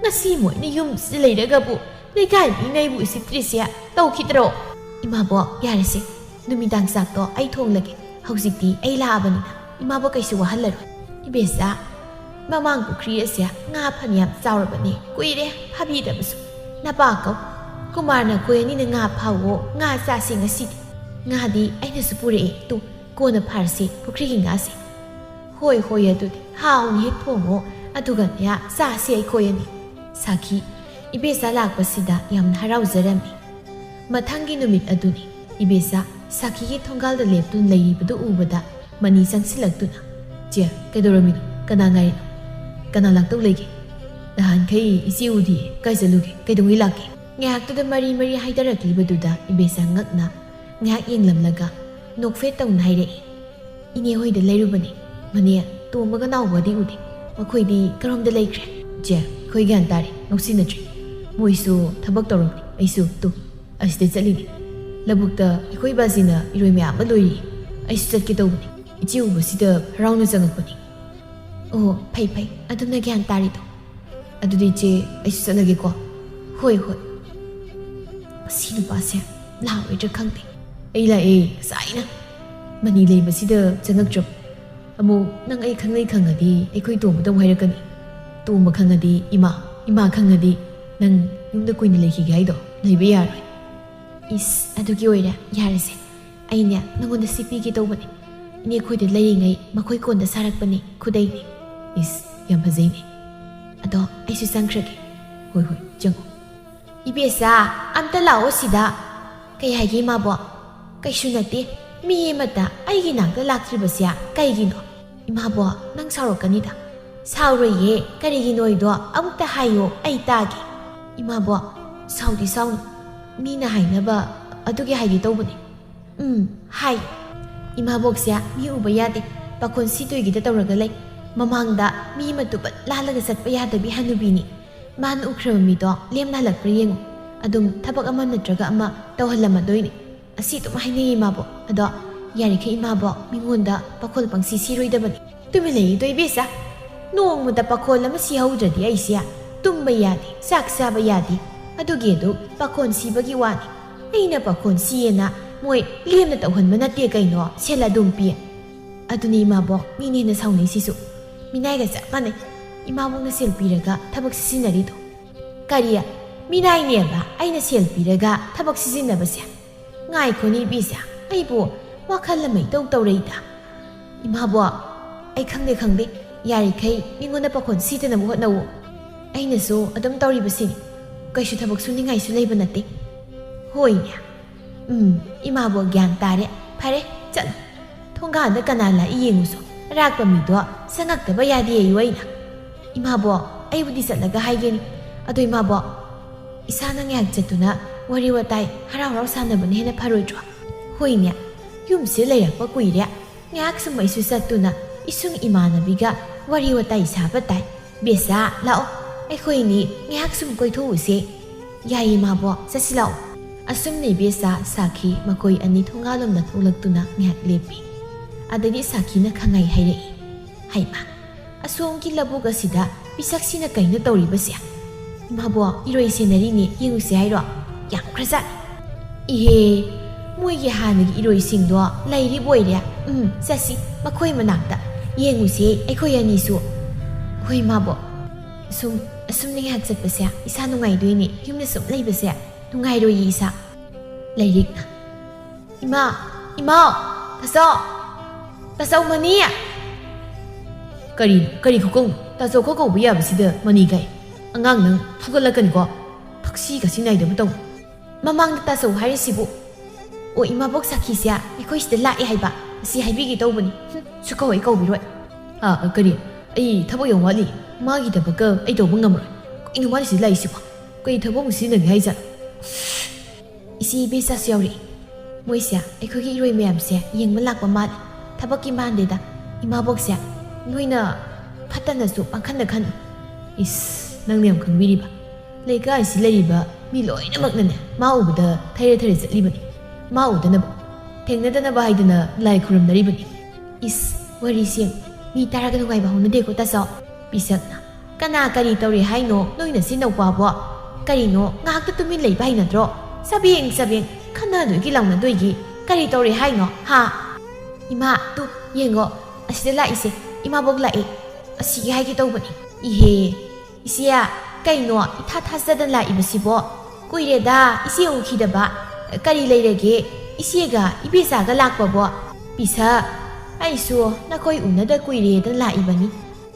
ꯉꯁꯤ ꯃꯣꯏꯅ ꯌꯨꯝꯁꯤꯗ ꯂꯩꯔꯒꯕꯨ ꯂꯩꯀꯥꯏ ꯃꯤꯅ ꯑꯩꯕꯨ ꯎꯁꯤꯠꯇ꯭ꯔꯤꯁꯦ ꯇꯧꯈꯤꯗ꯭ꯔꯣ?" "ꯏꯃꯥꯕꯣꯛ, ꯌꯥꯔꯦꯁꯦ, ꯅꯨꯃꯤꯗꯥꯡ ꯆꯥꯛꯇꯣ ꯑꯩ ꯊꯣꯡꯂꯒꯦ꯫ ꯍꯧꯖꯤꯛꯇꯤ ꯑꯩ ꯂꯥꯛꯑꯕꯅꯤꯅ ꯏꯃꯥꯕꯣꯛ ꯀꯩꯁꯨ ꯋꯥꯍꯜꯂꯔꯣꯏ꯫" "ꯏꯕꯦꯆꯥ, ꯃꯃꯥꯡ ꯄꯨꯈ꯭ꯔꯤ ꯑꯁꯦ ꯉꯥ ꯐꯅꯌꯥꯝ ꯆꯥꯎꯔꯕꯅꯦ, ꯀꯨꯏꯔꯦ ꯐꯥꯕꯤꯗꯕꯁꯨ꯫ ꯅꯄꯥ ꯀꯧ, ꯀꯨꯃꯥꯔ ꯅꯈꯣꯏ ꯑꯅꯤꯅ ꯉꯥ ꯐꯥꯎꯋꯣ, ꯉꯥ ꯆꯥꯁꯦ ꯉꯁꯤꯗꯤ꯫ ꯉꯥꯗꯤ ꯑꯩꯅꯁꯨ ꯄꯨꯔꯛꯑꯦ, ꯇꯨ, ꯀꯣꯟꯅ ꯐꯥꯔꯁꯤ ꯄꯨꯈ꯭ꯔꯤꯒꯤ ꯉꯥꯁꯦ꯫" "ꯍꯣꯏ, ꯍꯣꯏ, ꯑꯗꯨꯗꯤ ꯍꯥꯎꯅ ꯍꯦꯛ ꯊꯣꯡꯉꯣ, ꯑꯗꯨꯒꯅꯦ ꯆꯥꯁꯦ ꯑꯩꯈꯣꯏ ꯑꯅꯤ꯫" ꯁꯥꯈꯤ, ꯏꯕꯦꯆꯥ ꯂꯥꯛꯄꯁꯤꯗ ꯌꯥꯝꯅ ꯍꯔꯥꯎꯖꯔꯝꯃꯤ꯫ ꯃꯊꯪꯒꯤ ꯅꯨꯃꯤꯠ ꯑꯗꯨꯅꯤ꯫ ꯏꯕꯦꯆꯥ ꯁꯥꯈꯤꯒꯤ ꯊꯣꯡꯒꯥꯜꯗ ꯂꯦꯞꯇꯨꯅ ꯂꯩꯔꯤꯕꯗꯨ ꯎꯕꯗ ꯃꯅꯤ ꯆꯪꯁꯤꯜꯂꯛꯇꯨꯅ, "ꯆꯦ, ꯀꯩꯗꯧꯔꯝꯃꯤꯅꯣ? ꯀꯅꯥ ꯉꯥꯏꯔꯤꯅꯣ? ꯀꯅꯥ ꯂꯥꯛꯇꯧ ꯂꯩꯒꯦ? ꯅꯍꯥꯟꯈꯩ ꯏꯆꯦ ꯎꯗꯤꯌꯦ, ꯀꯥꯏ ꯆꯠꯂꯨꯒꯦ? ꯀꯩꯗꯧꯉꯩ ꯂꯥꯛꯀꯦ?" ꯉꯥꯏꯍꯥꯛꯇꯨꯗ ꯃꯔꯤ ꯃꯔꯤ ꯍꯥꯏꯗꯔꯛꯂꯤꯕꯗꯨꯗ ꯏꯕꯦꯆꯥ ꯉꯛꯅ ꯉꯥꯏꯍꯥꯛ ꯌꯦꯡꯂꯝꯂꯒ, ꯅꯣꯛꯐꯦꯠ ꯇꯧꯅ ꯍꯥꯏꯔꯛꯏ꯫ "ꯏꯅꯦ ꯍꯣꯏꯗ ꯂꯩꯔꯨꯕꯅꯤ꯫ ꯃꯅꯦ, ꯇꯣꯝꯕꯒ ꯅꯥꯎꯕꯒꯗꯤ ꯎꯗꯦ꯫ ꯃꯈꯣꯏꯗꯤ ꯀꯔꯣꯝꯗ ꯂꯩꯈ꯭ꯔꯦ?" "ꯆꯦ, ꯑꯩꯈꯣꯏ ꯒ꯭ꯌꯥꯟ ꯇꯥꯔꯦ, ꯅꯣꯛꯁꯤꯟꯅꯗ꯭ꯔꯤ꯫ ꯃꯣꯏꯁꯨ ꯊꯕꯛ ꯇꯧꯔꯝꯅꯤ꯫ ꯑꯩꯁꯨ ꯇꯨ ꯑꯁꯤꯗ ꯆꯠꯂꯤꯅꯤ꯫ ꯂꯧꯕꯨꯛꯇ ꯑꯩꯈꯣꯏ ꯕꯥꯖꯤꯅ ꯏꯔꯣꯏ ꯃꯌꯥꯝ ꯑꯃ ꯂꯣꯏꯔꯤ꯫ ꯑꯩꯁꯨ ꯆꯠꯀꯦ ꯇꯧꯕꯅꯤ꯫ ꯏꯆꯦ ꯎꯕꯁꯤꯗ ꯍꯔꯥꯎꯅ ꯆꯪꯉꯛꯄꯅꯤ꯫" "ꯑꯣ, ꯐꯩ ꯐꯩ, ꯑꯗꯨꯅ ꯒ꯭ꯌꯥꯟ ꯇꯥꯔꯤꯗꯣ꯫ ꯑꯗꯨꯗꯤ ꯏꯆꯦ, ꯑꯩꯁꯨ ꯆꯠꯂꯒꯦꯀꯣ꯫" "ꯍꯣꯏ ꯍꯣꯏ꯫" "ꯑꯁꯤ ꯅꯨꯄꯥꯁꯦ ꯂꯥꯛꯑꯣꯏꯗ꯭ꯔꯥ ꯈꯪꯗꯦ꯫" "ꯑꯩ ꯂꯥꯛꯑꯦ ꯉꯁꯥꯏꯅ꯫ ꯃꯅꯤ ꯂꯩꯕꯁꯤꯗ ꯆꯪꯉꯛꯇ꯭ꯔꯕ꯫ ꯑꯃꯨꯛ ꯅꯪ ꯑꯩ ꯈꯪꯅꯩ ꯈꯪꯉꯗꯤ ꯑꯩꯈꯣꯏ ꯇꯣꯝꯕꯗ ꯑꯃꯨꯛ ꯍꯥꯏꯔꯛꯀꯅꯤ꯫ ꯇꯣꯝꯕ ꯈꯪꯉꯗꯤ ꯏꯃꯥ, ꯏꯃꯥ ꯈꯪꯉꯗꯤ ꯅꯪ ꯌꯨꯝꯗ ꯀꯨꯏꯅ ꯂꯩꯈꯤꯒꯦ ꯍꯥꯏꯗꯣ ꯂꯩꯕ ꯌꯥꯔꯣꯏ꯫" "ꯏꯁ, ꯑꯗꯨꯒꯤ ꯑꯣꯏꯔꯦ, ꯌꯥꯔꯦꯁꯦ꯫ ꯑꯩꯅꯦ ꯅꯪꯉꯣꯟꯗ ꯁꯤ ꯄꯤꯒꯦ ꯇꯧꯕꯅꯦ꯫ ꯏꯅꯦ ꯑꯩꯈꯣꯏꯗ ꯂꯩꯔꯤꯉꯩ ꯃꯈꯣꯏ ꯀꯣꯟꯗ ꯁꯥꯔꯛꯄꯅꯦ, ꯈꯨꯗꯩꯅꯦ꯫" "ꯏꯁ, ꯌꯥꯝ ꯐꯖꯩꯅꯦ꯫ ꯑꯗꯣ ꯑꯩꯁꯨ ꯆꯪꯈ꯭ꯔꯒꯦ꯫" "ꯍꯣꯏ ꯍꯣꯏ, ꯆꯪꯉꯣ꯫" "ꯏꯕꯦꯆꯥ, ꯑꯝꯇ ꯂꯥꯛꯑꯣ ꯁꯤꯗ꯫" "ꯀꯩ ꯍꯥꯏꯒꯦ ꯏꯃꯥꯕꯣꯛ?" "ꯀꯩꯁꯨ ꯅꯠꯇꯦ, ꯃꯤ ꯑꯃꯠꯇ ꯑꯩꯒꯤ ꯅꯥꯛꯇ ꯂꯥꯛꯇ꯭ꯔꯤꯕꯁꯦ ꯀꯩꯒꯤꯅꯣ?" "ꯏꯃꯥꯕꯣꯛ, ꯅꯪ ꯁꯥꯎꯔꯛꯀꯅꯤꯗ꯫" "ꯁꯥꯎꯔꯣꯏꯌꯦ, ꯀꯔꯤꯒꯤꯅꯣꯏꯗꯣ ꯑꯃꯨꯛꯇ ꯍꯥꯏꯌꯣ, ꯑꯩ ꯇꯥꯒꯦ꯫" "ꯏꯃꯥꯕꯣꯛ, ꯁꯥꯎꯗꯤ ꯁꯥꯎꯅꯨ, ꯃꯤꯅ ꯍꯥꯏꯅꯕ ꯑꯗꯨꯒꯤ ꯍꯥꯏꯒꯦ ꯇꯧꯕꯅꯦ꯫" "ꯎꯝ, ꯍꯥꯏ꯫" "ꯏꯃꯥꯕꯣꯛꯁꯦ ꯃꯤ ꯎꯕ ꯌꯥꯗꯦ, ꯄꯥꯈꯣꯟ ꯁꯤꯇꯣꯏꯒꯤꯗ ꯇꯧꯔꯒ ꯂꯩ꯫ ꯃꯃꯥꯡꯗ ꯃꯤ ꯑꯃ ꯇꯨꯕꯠ ꯂꯥꯜꯂꯒ ꯆꯠꯄ ꯌꯥꯗꯕꯤ ꯍꯅꯨꯕꯤꯅꯤ꯫ ꯃꯥꯅ ꯎꯈ꯭ꯔꯕ ꯃꯤꯗꯣ ꯂꯦꯝꯅ ꯍꯜꯂꯛꯄ꯭ꯔꯥ ꯌꯦꯡꯉꯨ꯫ ꯑꯗꯨꯝ ꯊꯕꯛ ꯑꯃ ꯅꯠꯇ꯭ꯔꯒ ꯑꯃ ꯇꯧꯍꯜꯂꯝꯃꯗꯣꯏꯅꯤ꯫" ꯑꯁꯤ ꯑꯗꯨꯝ ꯍꯥꯏꯅꯩꯌꯦ ꯏꯃꯥꯕꯣꯛ꯫ "ꯑꯗꯣ ꯌꯥꯔꯤꯈꯩ ꯏꯃꯥꯕꯣꯛ ꯃꯤꯉꯣꯟꯗ ꯄꯥꯈꯣꯜ ꯄꯪꯁꯤ ꯁꯤꯔꯣꯏꯗꯕꯅꯤ꯫" "ꯇꯨꯃꯤꯟ ꯂꯩꯌꯨꯗꯣ ꯏꯕꯦꯆꯥ꯫ ꯅꯣꯡꯃꯇ ꯄꯥꯈꯣꯜ ꯑꯃ ꯁꯤꯍꯧꯗ꯭ꯔꯗꯤ ꯑꯩꯁꯦ ꯇꯨꯝꯕ ꯌꯥꯗꯦ, ꯆꯥꯛ ꯆꯥꯕ ꯌꯥꯗꯦ꯫ ꯑꯗꯨꯒꯤ ꯑꯗꯨ ꯄꯥꯈꯣꯟ ꯁꯤꯕꯒꯤ ꯋꯥꯅꯤ꯫ ꯑꯩꯅ ꯄꯥꯈꯣꯟ ꯁꯤꯌꯦꯅ ꯃꯣꯏ ꯂꯦꯝꯅ ꯇꯧꯍꯟꯕ ꯅꯠꯇꯦ ꯀꯩꯅꯣ, ꯁꯦꯜ ꯑꯗꯨꯝ ꯄꯤ꯫" "ꯑꯗꯨꯅꯤ ꯏꯃꯥꯕꯣꯛ, ꯃꯤꯅ ꯍꯦꯟꯅ ꯁꯥꯎꯅꯩꯁꯤꯁꯨ꯫ ꯃꯤꯅꯥꯏꯒ ꯆꯞ ꯃꯥꯟꯅꯩ꯫ ꯏꯃꯥꯕꯣꯛꯅ ꯁꯦꯜ ꯄꯤꯔꯒ ꯊꯕꯛ ꯁꯤꯖꯤꯟꯅꯔꯤꯗꯣ꯫" "ꯀꯔꯤ? ꯃꯤꯅꯥꯏꯅꯦꯕ ꯑꯩꯅ ꯁꯦꯜ ꯄꯤꯔꯒ ꯊꯕꯛ ꯁꯤꯖꯤꯟꯅꯕꯁꯦ?" "ꯉꯥꯏꯈꯣꯅꯦ ꯏꯕꯦꯆꯥ, ꯑꯩꯕꯨ ꯋꯥꯈꯜ ꯑꯃ ꯏꯇꯧ ꯇꯧꯔꯛꯏꯗ꯫" "ꯏꯃꯥꯕꯣꯛ, ꯑꯩ ꯈꯪꯗꯦ ꯈꯪꯗꯦ, ꯌꯥꯔꯤꯈꯩ ꯃꯤꯉꯣꯟꯗ ꯄꯥꯈꯣꯟ ꯁꯤꯗꯅꯕ ꯍꯣꯠꯅꯧ꯫ ꯑꯩꯅꯁꯨ ꯑꯗꯨꯝ ꯇꯧꯔꯤꯕꯁꯤꯅꯤ, ꯀꯩꯁꯨ ꯊꯕꯛ ꯁꯨꯅꯤꯡꯉꯥꯏꯁꯨ ꯂꯩꯕ ꯅꯠꯇꯦ꯫" "ꯍꯣꯏꯅꯦ꯫ ꯎꯝ, ꯏꯃꯥꯕꯣꯛ ꯒ꯭ꯌꯥꯟ ꯇꯥꯔꯦ꯫ ꯐꯔꯦ, ꯆꯠꯂꯣ꯫ ꯊꯣꯡꯒꯥꯟꯗ ꯀꯅꯥ ꯂꯥꯛꯏ ꯌꯦꯡꯉꯨꯁꯣ꯫ ꯑꯔꯥꯛꯄ ꯃꯤꯗꯣ ꯆꯪꯉꯛꯇꯕ ꯌꯥꯗꯦ ꯍꯥꯏꯌꯨ ꯑꯩꯅ꯫" "ꯏꯃꯥꯕꯣꯛ, ꯑꯩꯕꯨꯗꯤ ꯆꯠꯂꯒ ꯍꯥꯏꯒꯦꯅꯤ꯫ ꯑꯗꯣ ꯏꯃꯥꯕꯣꯛ, ꯏꯁꯥꯅ ꯉꯥꯏꯍꯥꯛ ꯆꯠꯇꯨꯅ ꯋꯥꯔꯤ ꯋꯥꯇꯥꯏ ꯍꯔꯥꯎ ꯍꯔꯥꯎ ꯁꯥꯟꯅꯕꯅ ꯍꯦꯟꯅ ꯐꯔꯣꯏꯗ꯭ꯔꯣ?" "ꯍꯣꯏꯅꯦ, ꯌꯨꯝꯁꯦ ꯂꯩꯔꯛꯄ ꯀꯨꯏꯔꯦ꯫ ꯉꯥꯏꯍꯥꯛ ꯁꯨꯝ ꯑꯩꯁꯨ ꯆꯠꯇꯨꯅ ꯏꯁꯨꯡ ꯏꯃꯥꯟꯅꯕꯤꯒ ꯋꯥꯔꯤ ꯋꯥꯇꯥꯏ ꯁꯥꯕ ꯇꯥꯏ꯫ ꯕꯦꯁꯥ, ꯂꯥꯛꯑꯣ, ꯑꯩꯈꯣꯏꯅꯤ ꯉꯥꯏꯍꯥꯛ ꯁꯨꯝ ꯀꯣꯏꯊꯣꯛꯎꯁꯦ꯫ ꯌꯥꯏꯌꯦ ꯃꯥꯕꯣ, ꯆꯠꯁꯤ ꯂꯥꯛꯑꯣ꯫ ꯑꯁꯨꯝꯅ ꯏꯕꯦꯁꯥ ꯁꯥꯈꯤ ꯃꯈꯣꯏ ꯑꯅꯤ ꯊꯣꯡꯒꯥꯜꯂꯣꯝꯗ ꯊꯣꯛꯂꯛꯇꯨꯅ ꯉꯥꯏꯍꯥꯛ ꯂꯦꯞꯄꯤ꯫ ꯑꯗꯒꯤ ꯁꯥꯈꯤꯅ ꯈꯪꯍꯥꯏ ꯍꯥꯏꯔꯛꯏ, ꯍꯩꯃꯥ, ꯑꯁꯣꯝꯒꯤ ꯂꯧꯕꯨꯛ ꯑꯁꯤꯗ ꯄꯤꯁꯛꯁꯤꯅ ꯀꯩꯅꯣ ꯇꯧꯔꯤꯕꯁꯦ? ꯏꯃꯥꯕꯣ, ꯏꯔꯣꯏ ꯁꯦꯟꯅꯔꯤꯅꯦ, ꯌꯦꯡꯉꯨꯁꯦ ꯍꯥꯏꯔꯣ? ꯌꯥꯝꯈ꯭ꯔꯖꯥꯠꯅꯤ꯫ ꯏꯍꯦ, ꯃꯣꯏꯒꯤ ꯍꯥꯟꯅꯒꯤ ꯏꯔꯣꯏꯁꯤꯡꯗꯣ ꯂꯩꯔꯤꯕ ꯑꯣꯏꯔꯦ꯫ ꯎꯝ, ꯆꯠꯁꯤ, ꯃꯈꯣꯏ ꯃꯅꯥꯛꯇ ꯌꯦꯡꯉꯨꯁꯦ ꯑꯩꯈꯣꯏ ꯑꯅꯤꯁꯨ꯫ ꯍꯣꯏ ꯏꯃꯥꯕꯣ, ꯁꯨꯝ, ꯑꯁꯨꯝꯅ ꯉꯥꯏꯍꯥꯛ ꯆꯠꯄꯁꯦ ꯏꯁꯥ ꯅꯨꯡꯉꯥꯏꯗꯣꯏꯅꯦ, ꯌꯨꯝꯗ ꯁꯨꯝ ꯂꯩꯕꯁꯦ ꯅꯨꯡꯉꯥꯏꯔꯣꯏꯌꯦ ꯏꯁꯥ꯫ ꯂꯥꯏꯔꯤꯛꯅ, ꯏꯃꯥ, ꯏꯃꯥ, ꯇꯥꯆꯧ, ꯇꯥꯆꯧ ꯃꯅꯤ꯫ ꯀꯔꯤ, ꯀꯔꯤ ꯈꯨꯀꯧ? ꯇꯥꯆꯧ ꯈꯛ ꯀꯧꯕ ꯌꯥꯕꯁꯤꯗ ꯃꯅꯤ ꯀꯥꯏ? ꯑꯉꯥꯡ ꯅꯪ ꯐꯨꯒꯠꯂꯛꯀꯅꯤꯀꯣ꯫ ꯊꯛꯁꯤ ꯈꯥꯁꯤ ꯅꯥꯏꯗꯕ ꯇꯧ꯫ ꯃꯃꯥꯡꯗ ꯇꯥꯆꯧ ꯍꯥꯏꯔꯤꯁꯤꯕꯨ? ꯑꯣ, ꯏꯃꯥꯕꯣꯛ ꯁꯥꯈꯤꯁꯦ ꯑꯩꯈꯣꯏ ꯁꯤꯗ ꯂꯥꯛꯑꯦ ꯍꯥꯏꯕ, ꯑꯁꯤ ꯍꯥꯏꯕꯤꯒꯦ ꯇꯧꯕꯅꯤ꯫ ꯍꯨꯝ, ꯁꯨꯀꯧ ꯑꯩ ꯀꯧꯕꯤꯔꯣꯏ꯫ ꯑꯥ, ꯑꯥ, ꯀꯔꯤ? ꯑꯩ ꯊꯕꯛ ꯌꯥꯝ ꯋꯥꯠꯂꯤ꯫ ꯃꯥꯒꯤ ꯊꯕꯛꯀ ꯑꯩ ꯇꯧꯕ ꯉꯝꯃꯔꯣꯏ꯫ ꯀꯩꯅꯣ ꯃꯥꯅ ꯁꯤꯗ ꯂꯥꯛꯏꯁꯤꯕꯣ? ꯀꯩ ꯊꯕꯛ ꯑꯃꯨꯛ ꯁꯤꯖꯤꯟꯅꯒꯦ ꯍꯥꯏꯖꯥꯠꯅꯣ? ꯏꯆꯦ ꯏꯕꯦꯆꯥꯁꯨ ꯌꯥꯎꯔꯛꯏ꯫ ꯃꯣꯏꯁꯦ ꯑꯩꯈꯣꯏꯒꯤ ꯏꯔꯣꯏ ꯃꯌꯥꯝꯁꯦ ꯌꯦꯡꯕ ꯂꯥꯛꯄ ꯃꯥꯜꯂꯦ꯫ ꯊꯕꯛꯀꯤ ꯃꯥꯟꯗꯦꯗ꯫ ꯏꯃꯥꯕꯣꯛꯁꯦ ꯅꯣꯏꯅ ꯐꯠꯇꯅꯁꯨ ꯄꯪꯈꯟꯗ ꯈꯟꯅꯨ꯫ ꯏꯁ, ꯅꯪꯅ ꯌꯥꯝ ꯈꯪꯕꯤꯔꯤꯕ꯫ ꯂꯩꯀꯥꯏꯁꯤ ꯂꯩꯔꯤꯕ ꯃꯤ ꯂꯣꯏꯅꯃꯛꯅꯅꯦ ꯃꯥ ꯎꯕꯗ ꯊꯩꯔ ꯊꯩꯔ ꯆꯠꯂꯤꯕꯅꯤ꯫ ꯃꯥ ꯎꯗꯅꯕ, ꯊꯦꯡꯅꯗꯅꯕ ꯍꯥꯏꯗꯅ ꯂꯥꯏ ꯈꯨꯔꯨꯝꯅꯔꯤꯕꯅꯤ꯫ ꯏꯁ, ꯋꯥꯔꯤꯁꯦ ꯃꯤ ꯇꯥꯔꯒ ꯅꯨꯡꯉꯥꯏꯕ ꯍꯧꯅꯗꯦꯀꯣ ꯇꯥꯆꯧ꯫ ꯄꯤꯁꯛꯅ, ꯀꯅꯥ ꯀꯔꯤ ꯇꯧꯔꯤ ꯍꯥꯏꯅꯣ ꯅꯣꯏ ꯅꯆꯤꯟ ꯅꯧꯄꯥꯕꯣ? ꯀꯔꯤꯅꯣ ꯉꯥꯏꯍꯥꯛꯇ ꯇꯨꯃꯤꯟ ꯂꯩꯕ ꯍꯩꯅꯗ꯭ꯔꯣ? ꯆꯕꯦꯡ ꯆꯕꯦꯡ, ꯈꯟꯅꯗꯣꯏꯒꯤ ꯂꯥꯎꯅꯗꯣꯏꯒꯤ ꯀꯔꯤ ꯇꯧꯔꯤ ꯍꯥꯏꯅꯣ ꯍꯥ? ꯏꯃꯥ, ꯇꯨ ꯌꯦꯡꯉꯣ, ꯑꯁꯤꯗ ꯂꯥꯛꯏꯁꯦ ꯏꯃꯥꯕꯣꯛ ꯂꯥꯛꯑꯦ꯫ ꯑꯁꯤꯒꯤ ꯍꯥꯏꯒꯦ ꯇꯧꯕꯅꯤ꯫ ꯏꯍꯦ, ꯏꯆꯦ, ꯀꯩꯅꯣ ꯏꯊꯥ ꯊꯥꯖꯗꯅ ꯂꯥꯛꯏꯕꯁꯤꯕꯣ? ꯀꯨꯏꯔꯦꯗ ꯏꯆꯦ ꯎꯈꯤꯗꯕ꯫ ꯀꯔꯤ ꯂꯩꯔꯒꯦ? ꯏꯆꯦꯒ ꯏꯕꯦꯆꯥꯒ ꯂꯥꯛꯄꯕꯣ? ꯄꯤꯁꯛ, ꯑꯩꯁꯨ ꯅꯈꯣꯏ ꯎꯅꯗ ꯀꯨꯏꯔꯦꯗꯅ ꯂꯥꯛꯏꯕꯅꯤ꯫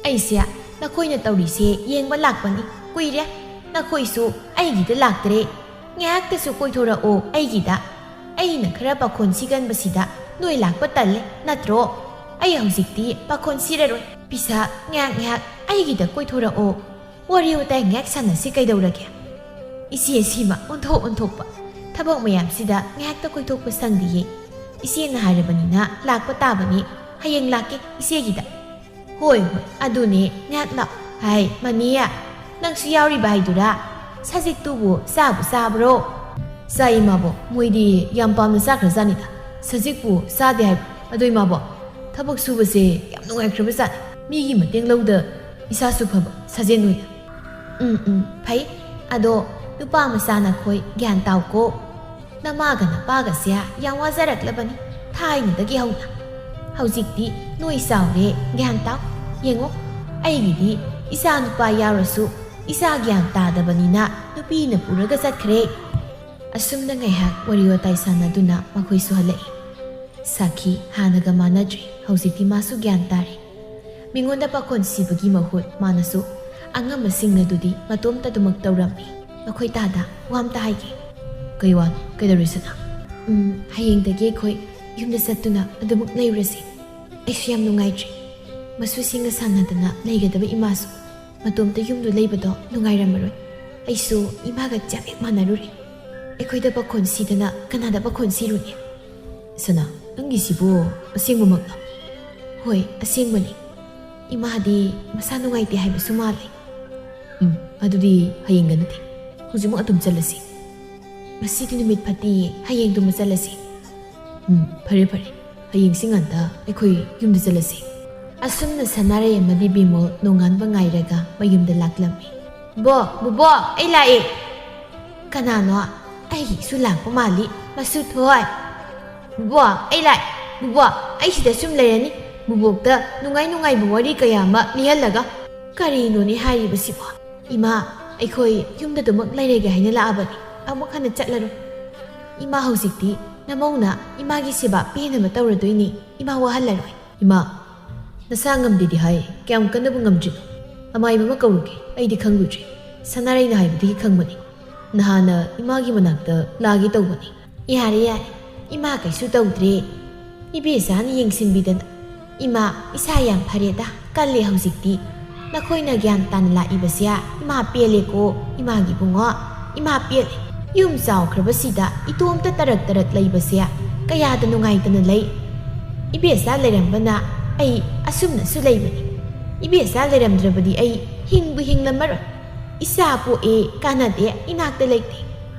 ꯑꯩꯁꯦ ꯅꯈꯣꯏꯅ ꯇꯧꯔꯤꯁꯦ ꯌꯦꯡꯕ ꯂꯥꯛꯄꯅꯤ꯫ ꯀꯨꯏꯔꯦ ꯅꯈꯣꯏꯁꯨ ꯑꯩꯒꯤꯗ ꯂꯥꯛꯇ꯭ꯔꯦ꯫ ꯉꯥꯏꯍꯥꯛꯇꯁꯨ ꯀꯣꯏꯊꯣꯔꯛꯑꯣ ꯑꯩꯒꯤꯗ꯫ ꯑꯩꯅ ꯈꯔ ꯄꯥꯈꯣꯟ ꯁꯤꯒꯟꯕꯁꯤꯗ ꯅꯣꯏ ꯂꯥꯛꯄ ꯇꯜꯂꯦ ꯅꯠꯇ꯭ꯔꯣ? ꯑꯩ ꯍꯧꯖꯤꯛꯇꯤ ꯄꯥꯈꯣꯟ ꯁꯤꯔꯔꯣꯏ꯫ ꯄꯤꯁꯛ, ꯉꯥꯏꯍꯥꯛ ꯉꯥꯏꯍꯥꯛ ꯑꯩꯒꯤꯗ ꯀꯣꯏꯊꯣꯔꯛꯑꯣ꯫ ꯋꯥꯔꯤ ꯋꯥꯇꯥꯏ ꯉꯥꯏꯍꯥꯛ ꯁꯥꯟꯅꯁꯤ ꯀꯩꯗꯧꯔꯒꯦ? ꯏꯆꯦ ꯁꯤꯃ ꯑꯣꯟꯊꯣꯛ ꯑꯣꯟꯊꯣꯛꯄ꯫ ꯊꯕꯛ ꯃꯌꯥꯝꯁꯤꯗ ꯉꯥꯏꯍꯥꯛꯇ ꯀꯣꯏꯊꯣꯛꯄ ꯁꯪꯗꯤꯌꯦ꯫ ꯏꯆꯦꯅ ꯍꯥꯏꯔꯕꯅꯤꯅ ꯂꯥꯛꯄ ꯇꯥꯕꯅꯤ꯫ ꯍꯌꯦꯡ ꯂꯥꯛꯀꯦ ꯏꯆꯦꯒꯤꯗ꯫ ꯍꯣꯏ, ꯍꯣꯏ, ꯑꯗꯨꯅꯦ, ꯉꯥꯏꯍꯥꯛ ꯂꯥꯛꯑꯣ꯫ ꯍꯥꯏ, ꯃꯅꯤ, ꯅꯪꯁꯨ ꯌꯥꯎꯔꯤꯕ ꯍꯥꯏꯗꯨꯔꯥ? ꯁꯖꯤꯛꯇꯨꯕꯨ ꯆꯥꯕꯨ ꯆꯥꯕ꯭ꯔꯣ? ꯆꯥꯏ, ꯏꯃꯥꯕꯣꯛ꯫ ꯃꯣꯏꯗꯤ ꯌꯥꯝ ꯄꯥꯝꯅ ꯆꯥꯈ꯭ꯔꯖꯥꯠꯅꯤꯗ꯫ ꯁꯖꯤꯛꯄꯨ ꯆꯥꯗꯦ ꯍꯥꯏꯕ? ꯑꯗꯣ, ꯏꯃꯥꯕꯣꯛ, ꯊꯕꯛ ꯁꯨꯕꯁꯦ ꯌꯥꯝ ꯅꯨꯡꯉꯥꯏꯈ꯭ꯔꯕꯖꯥꯠꯅꯤ꯫ ꯃꯤꯒꯤ ꯃꯇꯦꯡ ꯂꯧꯗ ꯏꯁꯥꯁꯨ ꯐꯕ, ꯁꯥꯖꯦꯟ ꯑꯣꯏꯅ꯫ ꯎꯝ, ꯎꯝ, ꯐꯩ꯫ ꯑꯗꯣ, ꯅꯨꯄꯥ ꯃꯆꯥ ꯅꯈꯣꯏ ꯒ꯭ꯌꯥꯟ ꯇꯥꯎꯀꯣ꯫ ꯅꯃꯥꯒ ꯅꯄꯥꯒꯁꯦ ꯌꯥꯝ ꯋꯥꯖꯔꯛꯂꯕꯅꯤ ꯊꯥꯏꯅꯗꯒꯤ ꯍꯧꯅ꯫ ꯍꯧꯖꯤꯛꯇꯤ ꯅꯣꯏ ꯆꯥꯎꯔꯦ, ꯒ꯭ꯌꯥꯟ ꯇꯥꯎ꯫ ꯌꯦꯡꯉꯣ, ꯑꯩꯒꯤꯗꯤ ꯏꯆꯥ ꯅꯨꯄꯥ ꯌꯥꯎꯔꯁꯨ ꯏꯆꯥ ꯒ꯭ꯌꯥꯟ ꯇꯥꯗꯕꯅꯤꯅ ꯅꯨꯄꯤꯅ ꯄꯨꯔꯒ ꯆꯠꯈ꯭ꯔꯦ꯫ ꯑꯁꯨꯝꯅ ꯉꯥꯏꯍꯥꯛ ꯋꯥꯔꯤ ꯋꯥꯇꯥꯏ ꯁꯥꯟꯅꯗꯨꯅ ꯃꯈꯣꯏꯁꯨ ꯍꯜꯂꯛꯏ꯫ ꯁꯥꯈꯤ ꯍꯥꯟꯅꯒ ꯃꯥꯟꯅꯗ꯭ꯔꯦ꯫ ꯍꯧꯖꯤꯛꯇꯤ ꯃꯥꯁꯨ ꯒ꯭ꯌꯥꯟ ꯇꯥꯔꯦ꯫ ꯃꯤꯉꯣꯟꯗ ꯄꯥꯈꯣꯟ ꯁꯤꯕꯒꯤ ꯃꯍꯨꯠ ꯃꯥꯅꯁꯨ ꯑꯉꯝꯕꯁꯤꯡ ꯑꯗꯨꯗꯤ ꯃꯇꯣꯝꯇ ꯑꯗꯨꯃꯛ ꯇꯧꯔꯝꯃꯤ꯫ ꯃꯈꯣꯏ ꯇꯥꯗ ꯋꯥ ꯑꯝꯇ ꯍꯥꯏꯒꯦ꯫ ꯀꯩ ꯋꯥꯅꯣ? ꯀꯩꯗꯧꯔꯦ, ꯁꯅꯥ? ꯎꯝ, ꯍꯌꯦꯡꯗꯒꯤ ꯑꯩꯈꯣꯏ ꯌꯨꯝꯗ ꯆꯠꯇꯨꯅ ꯑꯗꯨꯃꯛ ꯂꯩꯔꯨꯔꯁꯤ꯫ ꯑꯩꯁꯨ ꯌꯥꯝ ꯅꯨꯡꯉꯥꯏꯇ꯭ꯔꯦ꯫ ꯃꯁꯨꯁꯤꯡꯒ ꯁꯥꯟꯅꯗꯅ ꯂꯩꯒꯗꯕ ꯏꯃꯥꯁꯨ ꯃꯇꯣꯝꯇ ꯌꯨꯝꯗꯨ ꯂꯩꯕꯗꯣ ꯅꯨꯡꯉꯥꯏꯔꯝꯃꯔꯣꯏ꯫ ꯑꯩꯁꯨ ꯏꯃꯥꯒ ꯆꯞ ꯍꯦꯛ ꯃꯥꯟꯅꯔꯨꯔꯦ꯫ ꯑꯩꯈꯣꯏꯗ ꯄꯥꯈꯣꯟ ꯁꯤꯗꯅ ꯀꯅꯥꯗ ꯄꯥꯈꯣꯟ ꯁꯤꯔꯨꯅꯤ? ꯁꯅꯥ, ꯅꯪꯒꯤꯁꯤꯕꯨ ꯑꯁꯦꯡꯕꯃꯛꯂꯣ? ꯍꯣꯏ, ꯑꯁꯦꯡꯕꯅꯤ꯫ ꯏꯃꯥꯗꯤ ꯃꯁꯥ ꯅꯨꯡꯉꯥꯏꯇꯦ ꯍꯥꯏꯕꯁꯨ ꯃꯥꯜꯂꯤ꯫ ꯎꯝ, ꯑꯗꯨꯗꯤ ꯍꯌꯦꯡꯒ ꯅꯠꯇꯦ, ꯍꯧꯖꯤꯛꯃꯛ ꯑꯗꯨꯝ ꯆꯠꯂꯁꯤ꯫ ꯉꯁꯤꯗꯤ ꯅꯨꯃꯤꯠ ꯐꯠꯇꯦꯌꯦ, ꯍꯌꯦꯡꯗꯨꯃ ꯆꯠꯂꯁꯤ꯫ ꯎꯝ, ꯐꯔꯦ, ꯐꯔꯦ, ꯍꯌꯦꯡꯁꯤ ꯉꯟꯇꯥ ꯑꯩꯈꯣꯏ ꯌꯨꯝꯗ ꯆꯠꯂꯁꯤ꯫ ꯑꯁꯨꯝꯅ ꯁꯅꯥꯔꯩ ꯑꯃꯗꯤ ꯕꯤꯃꯣꯜ ꯅꯣꯡꯉꯥꯟꯕ ꯉꯥꯏꯔꯒ ꯃꯌꯨꯝꯗ ꯂꯥꯛꯂꯝꯃꯤ꯫ ꯕꯣ, ꯕꯨꯕꯣꯛ, ꯑꯩ ꯂꯥꯛꯑꯦ꯫ ꯀꯅꯥꯅꯣ? ꯑꯩꯒꯤꯁꯨ ꯂꯥꯛꯄ ꯃꯥꯜꯂꯤ꯫ ꯃꯁꯨ ꯊꯣꯏ꯫ ꯕꯨꯕꯣꯛ, ꯑꯩ ꯂꯥꯛꯑꯦ꯫ ꯕꯨꯕꯣꯛ, ꯑꯩ ꯁꯤꯗ ꯁꯨꯝ ꯂꯩꯔꯅꯤ꯫ ꯕꯨꯕꯣꯛꯇ ꯅꯨꯡꯉꯥꯏ ꯅꯨꯡꯉꯥꯏꯕ ꯋꯥꯔꯤ ꯀꯌꯥ ꯑꯃ ꯂꯤꯍꯜꯂꯒ꯫ ꯀꯔꯤꯅꯣꯅꯦ ꯍꯥꯏꯔꯤꯕꯁꯤꯕꯣ? ꯏꯃꯥ, ꯑꯩꯈꯣꯏ ꯌꯨꯝꯗ ꯑꯗꯨꯃꯛ ꯂꯩꯔꯒꯦ ꯍꯥꯏꯅ ꯂꯥꯛꯑꯕꯅꯤ꯫ ꯑꯃꯨꯛ ꯍꯟꯅ ꯆꯠꯂꯔꯣꯏ꯫ ꯏꯃꯥ, ꯍꯧꯖꯤꯛꯇꯤ ꯅꯃꯧꯅ ꯏꯃꯥꯒꯤ ꯁꯦꯕꯥ ꯄꯦꯟꯅꯕ ꯇꯧꯔꯗꯣꯏꯅꯤ꯫ ꯏꯃꯥ ꯋꯥꯍꯜꯂꯔꯣꯏ꯫ ꯏꯃꯥ, ꯅꯁꯥ ꯉꯝꯗꯦꯗꯤ ꯍꯥꯏ, ꯀꯌꯥꯝ ꯀꯟꯅꯕꯨ ꯉꯝꯗ꯭ꯔꯤꯅꯣ? ꯑꯃꯥꯏꯕ ꯑꯃ ꯀꯧꯔꯨꯒꯦ, ꯑꯩꯗꯤ ꯈꯪꯂꯨꯗ꯭ꯔꯦ꯫ ꯁꯅꯥꯔꯩꯅ ꯍꯥꯏꯕꯗꯒꯤ ꯈꯪꯕꯅꯤ꯫ ꯅꯍꯥꯟꯅ ꯏꯃꯥꯒꯤ ꯃꯅꯥꯛꯇ ꯂꯥꯛꯒꯦ ꯇꯧꯕꯅꯤ꯫ ꯌꯥꯔꯦ, ꯌꯥꯔꯦ, ꯏꯃꯥ ꯀꯩꯁꯨ ꯇꯧꯗ꯭ꯔꯦ꯫ ꯏꯕꯦꯆꯥꯅ ꯌꯦꯡꯁꯤꯟꯕꯤꯗꯅ꯫ ꯏꯃꯥ, ꯏꯁꯥ ꯌꯥꯝ ꯐꯔꯦꯗ, ꯀꯜꯂꯦ ꯍꯧꯖꯤꯛꯇꯤ꯫ ꯅꯈꯣꯏꯅ ꯒ꯭ꯌꯥꯟ ꯇꯥꯅ ꯂꯥꯛꯏꯕꯁꯦ ꯏꯃꯥ ꯄꯦꯜꯂꯦꯀꯣ, ꯏꯃꯥꯒꯤ ꯏꯕꯨꯡꯉꯣ꯫ ꯏꯃꯥ ꯄꯦꯜꯂꯦ꯫ ꯌꯨꯝ ꯆꯥꯎꯈ꯭ꯔꯕꯁꯤꯗ ꯏꯇꯣꯝꯇ ꯇꯔꯛ ꯇꯔꯛ ꯂꯩꯕꯁꯦ ꯀꯌꯥꯗ ꯅꯨꯡꯉꯥꯏꯇꯅ ꯂꯩ꯫ ꯏꯕꯦꯆꯥ ꯂꯩꯔꯝꯕꯅ ꯑꯩ ꯑꯁꯨꯝꯅꯁꯨ ꯂꯩꯕꯅꯤ꯫ ꯏꯕꯦꯆꯥ ꯂꯩꯔꯝꯗ꯭ꯔꯕꯗꯤ ꯑꯩ ꯍꯤꯡꯕꯨ ꯍꯤꯡꯂꯝꯃꯔꯣꯏ꯫ ꯏꯆꯥ ꯄꯣꯛꯑꯦ ꯀꯥꯟꯅꯗꯦ ꯏꯅꯥꯛꯇ ꯂꯩꯇꯦ꯫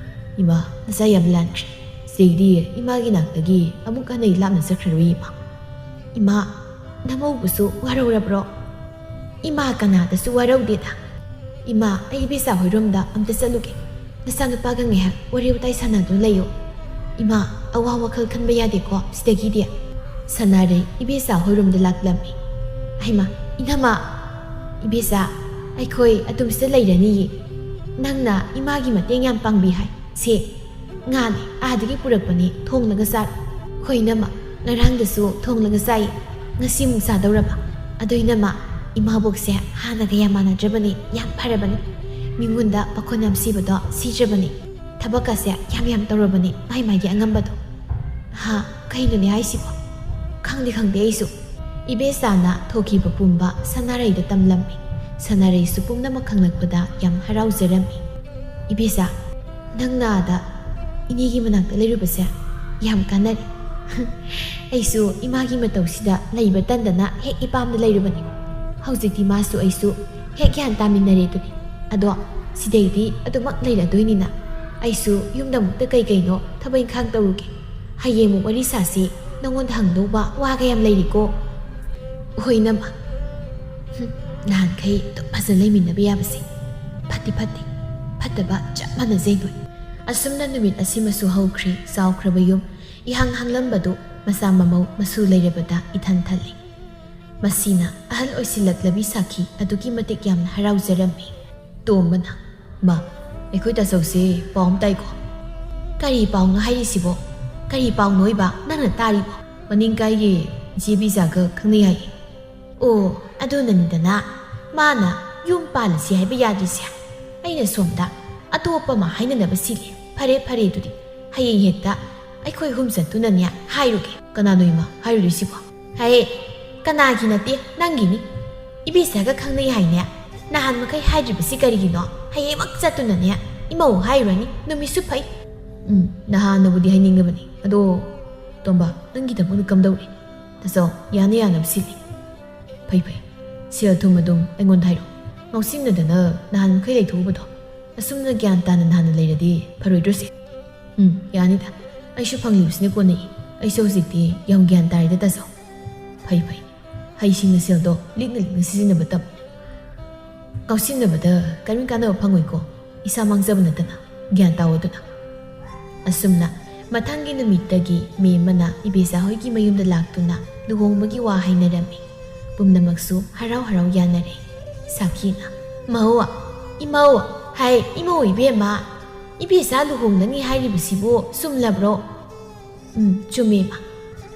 ꯏꯃꯥ, ꯅꯆꯥ ꯌꯥꯝ ꯂꯥꯟꯈ꯭ꯔꯦ꯫ ꯆꯦꯗꯤ ꯏꯃꯥꯒꯤ ꯅꯥꯛꯇꯒꯤ ꯑꯃꯨꯛ ꯍꯟꯅ ꯂꯥꯞꯅ ꯆꯠꯈ꯭ꯔꯔꯣꯏ ꯏꯃꯥ꯫ ꯏꯃꯥ, ꯅꯃꯧꯕꯨꯁꯨ ꯋꯥꯔꯧꯔꯕ꯭ꯔꯣ? ꯏꯃꯥ ꯀꯅꯥꯗꯁꯨ ꯋꯥꯔꯧꯗꯦꯗ꯫ ꯏꯃꯥ, ꯑꯩ ꯏꯕꯦꯆꯥ ꯍꯣꯏꯔꯣꯝꯗ ꯑꯝꯇ ꯆꯠꯂꯨꯒꯦ꯫ ꯅꯆꯥꯅꯨꯄꯥꯒ ꯉꯥꯏꯍꯥꯛ ꯋꯥꯔꯤ ꯋꯥꯇꯥꯏ ꯁꯥꯟꯅꯗꯨꯅ ꯂꯩꯌꯨ꯫ ꯏꯃꯥ, ꯑꯋꯥ ꯋꯥꯈꯜ ꯈꯟꯕ ꯌꯥꯗꯦꯀꯣ ꯁꯤꯗꯒꯤꯗꯤ꯫ ꯁꯅꯥꯔꯩ ꯏꯕꯦꯆꯥ ꯍꯣꯏꯔꯣꯝꯗ ꯂꯥꯛꯂꯝꯃꯤ꯫ ꯍꯩꯃꯥ, ꯏꯅꯝꯃ, ꯏꯕꯦꯆꯥ, ꯑꯩꯈꯣꯏ ꯑꯗꯨꯝ ꯁꯤꯗ ꯂꯩꯔꯅꯤꯌꯦ꯫ ꯅꯪꯅ ꯏꯃꯥꯒꯤ ꯃꯇꯦꯡ ꯌꯥꯝ ꯄꯥꯡꯕꯤ ꯍꯥꯏ꯫ ꯁꯦ, ꯉꯥꯅꯦ, ꯑꯥꯗꯒꯤ ꯄꯨꯔꯛꯄꯅꯦ, ꯊꯣꯡꯂꯒ ꯆꯥꯔꯣ꯫ ꯍꯣꯏ ꯏꯅꯝꯃ, ꯉꯔꯥꯡꯗꯁꯨ ꯊꯣꯡꯂꯒ ꯆꯥꯏ, ꯉꯁꯤ ꯑꯃꯨꯛ ꯆꯥꯗꯧꯔꯕ꯫ ꯑꯗꯣ ꯏꯅꯝꯃ, ꯏꯃꯥꯕꯣꯛꯁꯦ ꯍꯥꯟꯅꯒ ꯌꯥꯝ ꯃꯥꯟꯅꯗ꯭ꯔꯕꯅꯦ, ꯌꯥꯝ ꯐꯔꯕꯅꯦ꯫ ꯃꯤꯉꯣꯟꯗ ꯄꯥꯈꯣꯟ ꯌꯥꯝ ꯁꯤꯕꯗꯣ ꯁꯤꯗ꯭ꯔꯕꯅꯦ꯫ ꯊꯕꯛꯀꯁꯦ ꯌꯥꯝ ꯌꯥꯝ ꯇꯧꯔꯕꯅꯦ, ꯃꯥꯏ ꯃꯥꯏꯒꯤ ꯑꯉꯝꯕꯗꯣ꯫ ꯍꯥ, ꯀꯩꯅꯣꯅꯦ ꯍꯥꯏꯁꯤꯕꯣ? ꯈꯪꯗꯦ ꯈꯪꯗꯦ ꯑꯩꯁꯨ꯫ ꯏꯕꯦꯆꯥꯅ ꯊꯣꯛꯈꯤꯕ ꯄꯨꯝꯕ ꯁꯅꯥꯔꯩꯗ ꯇꯝꯂꯝꯃꯤ꯫ ꯁꯅꯥꯔꯩꯁꯨ ꯄꯨꯝꯅꯃꯛ ꯈꯪꯂꯛꯄꯗ ꯌꯥꯝ ꯍꯔꯥꯎꯖꯔꯝꯃꯤ꯫ ꯏꯕꯦꯆꯥ, ꯅꯪꯅ ꯑꯥꯗ ꯏꯅꯦꯒꯤ ꯃꯅꯥꯛꯇ ꯂꯩꯔꯨꯕꯁꯦ ꯌꯥꯝ ꯀꯥꯟꯅꯔꯦ꯫ ꯑꯩꯁꯨ ꯏꯃꯥꯒꯤ ꯃꯇꯧꯁꯤꯗ ꯂꯩꯕ ꯇꯟꯗꯅ ꯍꯦꯛ ꯏꯄꯥꯝꯗ ꯂꯩꯔꯨꯕꯅꯤ꯫ ꯍꯧꯖꯤꯛꯇꯤ ꯃꯥꯁꯨ ꯑꯩꯁꯨ ꯍꯦꯛ ꯒ꯭ꯌꯥꯟ ꯇꯥꯃꯤꯟꯅꯔꯦ ꯑꯗꯨꯅꯤ꯫ ꯑꯗꯣ ꯁꯤꯗꯩꯗꯤ ꯑꯗꯨꯃꯛ ꯂꯩꯔꯗꯣꯏꯅꯤꯅ ꯑꯩꯁꯨ ꯌꯨꯝꯗ ꯑꯃꯨꯛꯇ ꯀꯩ ꯀꯩꯅꯣ ꯊꯕꯛ ꯏꯪꯈꯥꯡ ꯇꯧꯔꯨꯒꯦ꯫ ꯍꯌꯦꯡ ꯑꯃꯨꯛ ꯋꯥꯔꯤ ꯁꯥꯁꯤ꯫ ꯅꯉꯣꯟꯗ ꯍꯪꯗꯧꯕ ꯋꯥꯒ ꯌꯥꯝ ꯂꯩꯔꯤꯀꯣ꯫ ꯍꯣꯏ ꯏꯅꯝꯃ꯫ ꯍꯨꯝ, ꯅꯍꯥꯟꯈꯩ ꯑꯗꯨꯝ ꯐꯖꯅ ꯂꯩꯃꯤꯟꯅꯕ ꯌꯥꯕꯁꯦ ꯐꯠꯇꯤ ꯐꯠꯇꯦ꯫ ꯐꯠꯇꯕ ꯆꯞ ꯃꯥꯟꯅꯖꯩ ꯅꯣꯏ꯫ ꯑꯁꯨꯝꯅ ꯅꯨꯃꯤꯠ ꯑꯁꯤꯃꯁꯨ ꯍꯧꯈ꯭ꯔꯦ꯫ ꯆꯥꯎꯈ꯭ꯔꯕ ꯌꯨꯝ, ꯏꯍꯥꯡ ꯍꯥꯡꯂꯝꯕꯗꯨ ꯃꯆꯥ ꯃꯃꯧ ꯃꯁꯨ ꯂꯩꯔꯕꯗ ꯏꯊꯟ ꯊꯜꯂꯦ꯫ ꯃꯁꯤꯅ ꯑꯍꯜ ꯑꯣꯏꯁꯤꯜꯂꯛꯂꯕꯤ ꯁꯥꯈꯤ ꯑꯗꯨꯛꯀꯤ ꯃꯇꯤꯛ ꯌꯥꯝꯅ ꯍꯔꯥꯎꯖꯔꯝꯃꯤ꯫ ꯇꯣꯝꯕꯅ, "ꯃꯥ, ꯑꯩꯈꯣꯏ ꯇꯥꯆꯧꯁꯦ ꯄꯥꯎ ꯑꯃ ꯇꯥꯏꯀꯣ?" "ꯀꯔꯤ ꯄꯥꯎꯅꯣ ꯍꯥꯏꯔꯤꯁꯤꯕꯣ? ꯀꯔꯤ ꯄꯥꯎꯅꯣꯏꯕ ꯅꯪꯅ ꯇꯥꯔꯤꯕꯣ?" "ꯃꯅꯤꯡꯀꯥꯏꯒꯤ ꯏꯆꯦ ꯕꯤꯖꯥꯒ ꯈꯪꯅꯩ ꯍꯥꯏꯌꯦ꯫" "ꯑꯣ, ꯑꯗꯨꯅꯅꯤꯗꯅ ꯃꯥꯅ ꯌꯨꯝ ꯄꯥꯜꯂꯁꯤ ꯍꯥꯏꯕ ꯌꯥꯗ꯭ꯔꯤꯁꯦ꯫ ꯑꯩꯅ ꯁꯣꯝꯗ ꯑꯇꯣꯞꯄ ꯑꯃ ꯍꯥꯏꯅꯅꯕ ꯁꯤꯜꯂꯤ꯫ ꯐꯔꯦ, ꯐꯔꯦ, ꯑꯗꯨꯗꯤ ꯍꯌꯦꯡ ꯍꯦꯛꯇ ꯑꯩꯈꯣꯏ ꯑꯍꯨꯝ ꯆꯠꯇꯨꯅꯅꯦ ꯍꯥꯏꯔꯨꯒꯦ꯫" "ꯀꯅꯥꯅꯣ ꯏꯃꯥ ꯍꯥꯏꯔꯨꯔꯤꯁꯤꯕꯣ?" "ꯍꯦ, ꯀꯅꯥꯒꯤ ꯅꯠꯇꯦ, ꯅꯪꯒꯤꯅꯤ꯫ ꯏꯕꯦꯆꯥꯒ ꯈꯪꯅꯩ ꯍꯥꯏꯅꯦ꯫ ꯅꯍꯥꯟ ꯃꯈꯩ ꯍꯥꯏꯗ꯭ꯔꯤꯕꯁꯤ ꯀꯔꯤꯒꯤꯅꯣ? ꯍꯌꯦꯡꯃꯛ ꯆꯠꯇꯨꯅꯅꯦ ꯏꯃꯧ ꯍꯥꯏꯔꯨꯔꯅꯤ꯫ ꯅꯨꯃꯤꯠꯁꯨ ꯐꯩ꯫" "ꯎꯝ, ꯅꯍꯥꯟꯅꯕꯨꯗꯤ ꯍꯥꯏꯅꯤꯡꯉꯕꯅꯤ꯫ ꯑꯗꯣ ꯇꯣꯝꯕ, ꯅꯪꯒꯤꯗꯃꯛꯅ ꯀꯝꯗꯧꯔꯦ? ꯇꯥꯆꯧ, ꯌꯥꯅ ꯌꯥꯅꯕ ꯁꯤꯜꯂꯤ꯫ ꯐꯩ ꯐꯩ꯫ ꯁꯦꯜ ꯊꯨꯝ ꯑꯗꯨꯝ ꯑꯩꯉꯣꯟꯗ ꯍꯥꯏꯔꯛꯑꯣ꯫ ꯉꯥꯎꯁꯤꯟꯅꯗꯅ ꯅꯍꯥꯟ ꯃꯈꯩ ꯂꯩꯊꯣꯛꯎꯕꯗꯣ, ꯑꯁꯨꯝꯅ ꯒ꯭ꯌꯥꯟ ꯇꯥꯅ ꯅꯍꯥꯟꯅ ꯂꯩꯔꯗꯤ ꯐꯔꯣꯏꯗ꯭ꯔꯣꯁꯦ? ꯎꯝ, ꯌꯥꯅꯤꯗ꯫ ꯑꯩꯁꯨ ꯐꯪꯂꯤꯕꯁꯤꯅ ꯀꯣꯟꯅꯩ꯫ ꯑꯩꯁꯨ ꯍꯧꯖꯤꯛꯇꯤ ꯌꯥꯝ ꯒ꯭ꯌꯥꯟ ꯇꯥꯔꯦꯗ ꯇꯥꯆꯧ꯫ ꯐꯩ ꯐꯩ꯫ ꯍꯩꯁꯤꯡꯅ ꯁꯦꯜꯗꯣ ꯂꯤꯛꯅ ꯂꯤꯛꯅ ꯁꯤꯖꯤꯟꯅꯕ ꯇꯝꯃꯨ꯫ ꯉꯥꯎꯁꯤꯟꯅꯕꯗ ꯀꯔꯤꯝ ꯀꯥꯟꯅꯕ ꯐꯪꯉꯣꯏꯀꯣ, ꯏꯁꯥ ꯃꯥꯡꯖꯕ ꯅꯠꯇꯅ꯫ ꯒ꯭ꯌꯥꯟ ꯇꯥꯎ ꯑꯗꯨꯅ꯫ ꯑꯁꯨꯝꯅ ꯃꯊꯪꯒꯤ ꯅꯨꯃꯤꯠꯇꯒꯤ ꯃꯦꯝ ꯑꯃꯅ ꯏꯕꯦꯆꯥ ꯍꯣꯏꯒꯤ ꯃꯌꯨꯝꯗ ꯂꯥꯛꯇꯨꯅ ꯂꯨꯍꯣꯡꯕꯒꯤ ꯋꯥ ꯍꯥꯏꯅꯔꯝꯃꯤ꯫ ꯄꯨꯝꯅꯃꯛꯁꯨ ꯍꯔꯥꯎ ꯍꯔꯥꯎ ꯌꯥꯅꯔꯦ꯫ ꯁꯥꯈꯤꯅ, "ꯃꯧ, ꯏꯃꯧ, ꯍꯥꯏ, ꯏꯃꯧ ꯏꯕꯦꯝꯃ, ꯏꯕꯦꯆꯥ ꯂꯨꯍꯣꯡꯂꯅꯤ ꯍꯥꯏꯔꯤꯕꯁꯤꯕꯨ ꯆꯨꯝꯂꯕ꯭ꯔꯣ?" "ꯎꯝ, ꯆꯨꯝꯃꯦ, ꯏꯃꯥ꯫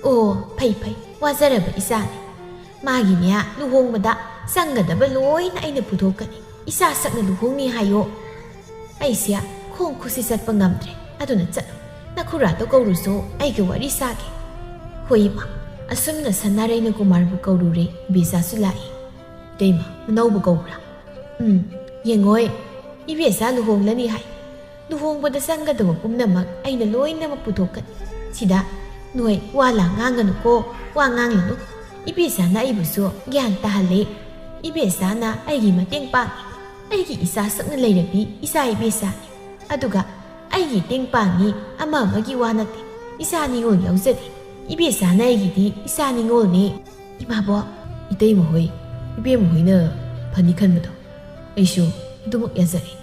ꯑꯣ, ꯐꯩ ꯐꯩ, ꯋꯥꯖꯔꯕ ꯏꯆꯥꯅꯤ꯫ ꯃꯥꯒꯤꯅꯦ ꯂꯨꯍꯣꯡꯕꯗ ꯆꯪꯒꯗꯕ ꯂꯣꯏꯅ ꯑꯩꯅ ꯄꯨꯊꯣꯛꯀꯅꯤ꯫ ꯏꯆꯥ ꯁꯛꯅ ꯂꯨꯍꯣꯡꯅꯤ ꯍꯥꯏꯌꯣ꯫ ꯑꯩꯁꯦ ꯈꯣꯡ ꯈꯨꯠꯁꯤ ꯆꯠꯄ ꯉꯝꯗ꯭ꯔꯦ, ꯑꯗꯨꯅ ꯆꯠꯂꯨ꯫ ꯅꯈꯨꯔꯥꯗꯣ ꯀꯧꯔꯨꯁꯨ, ꯑꯩꯒ ꯋꯥꯔꯤ ꯁꯥꯒꯦ꯫" "ꯍꯣꯏ, ꯏꯃꯥ꯫" ꯑꯁꯨꯝꯅ ꯁꯅꯥꯔꯩꯅ ꯀꯨꯃꯥꯔꯕꯨ ꯀꯧꯔꯨꯔꯦ꯫ ꯏꯕꯦꯆꯥꯁꯨ ꯂꯥꯛꯏ꯫ "ꯏꯇꯩꯃ, ꯃꯅꯧꯕ ꯀꯧꯕ꯭ꯔꯥ?" "ꯎꯝ, ꯌꯦꯡꯉꯣꯏ, ꯏꯕꯦꯆꯥ ꯂꯨꯍꯣꯡꯂꯅꯤ ꯍꯥꯏ꯫ ꯂꯨꯍꯣꯡꯕꯗ ꯆꯪꯒꯗꯕ ꯄꯨꯝꯅꯃꯛ ꯑꯩꯅ ꯂꯣꯏꯅꯃꯛ ꯄꯨꯊꯣꯛꯀꯅꯤ꯫ ꯁꯤꯗ ꯅꯣꯏ ꯋꯥ ꯂꯥꯡ ꯉꯥꯡꯒꯅꯨꯀꯣ, ꯋꯥ ꯉꯥꯡꯂꯅꯨ꯫ ꯏꯕꯦꯆꯥꯅ ꯑꯩꯕꯨꯁꯨ ꯒ꯭ꯌꯥꯟ ꯇꯥꯍꯜꯂꯦ꯫ ꯏꯕꯦꯆꯥꯅ ꯑꯩꯒꯤ ꯃꯇꯦꯡ ꯄꯥꯡꯉꯤ꯫ ꯑꯩꯒꯤ ꯏꯆꯥ ꯁꯛꯅ ꯂꯩꯔꯕꯤ ꯏꯆꯥ ꯏꯕꯦꯆꯥꯅꯤ꯫ ꯑꯗꯨꯒ ꯑꯩꯒꯤ ꯇꯦꯡ ꯄꯥꯡꯉꯤ ꯑꯃ ꯑꯃꯒꯤ ꯋꯥ ꯅꯠꯇꯦ꯫ ꯏꯆꯥ ꯅꯤꯉꯣꯜ ꯌꯥꯎꯖꯔꯦ꯫ ꯏꯕꯦꯆꯥꯅ ꯑꯩꯒꯤꯗꯤ ꯏꯆꯥ ꯅꯤꯉꯣꯜꯅꯤ꯫ ꯏꯃꯥꯕꯣꯛ꯫" "ꯏꯇꯩꯃ ꯍꯣꯏ, ꯏꯕꯦꯝꯃ ꯍꯣꯏꯅ ꯐꯅꯤ ꯈꯟꯕꯗꯣ꯫ ꯑꯩꯁꯨ ꯑꯗꯨꯃꯛ ꯌꯥꯖꯔꯦ꯫"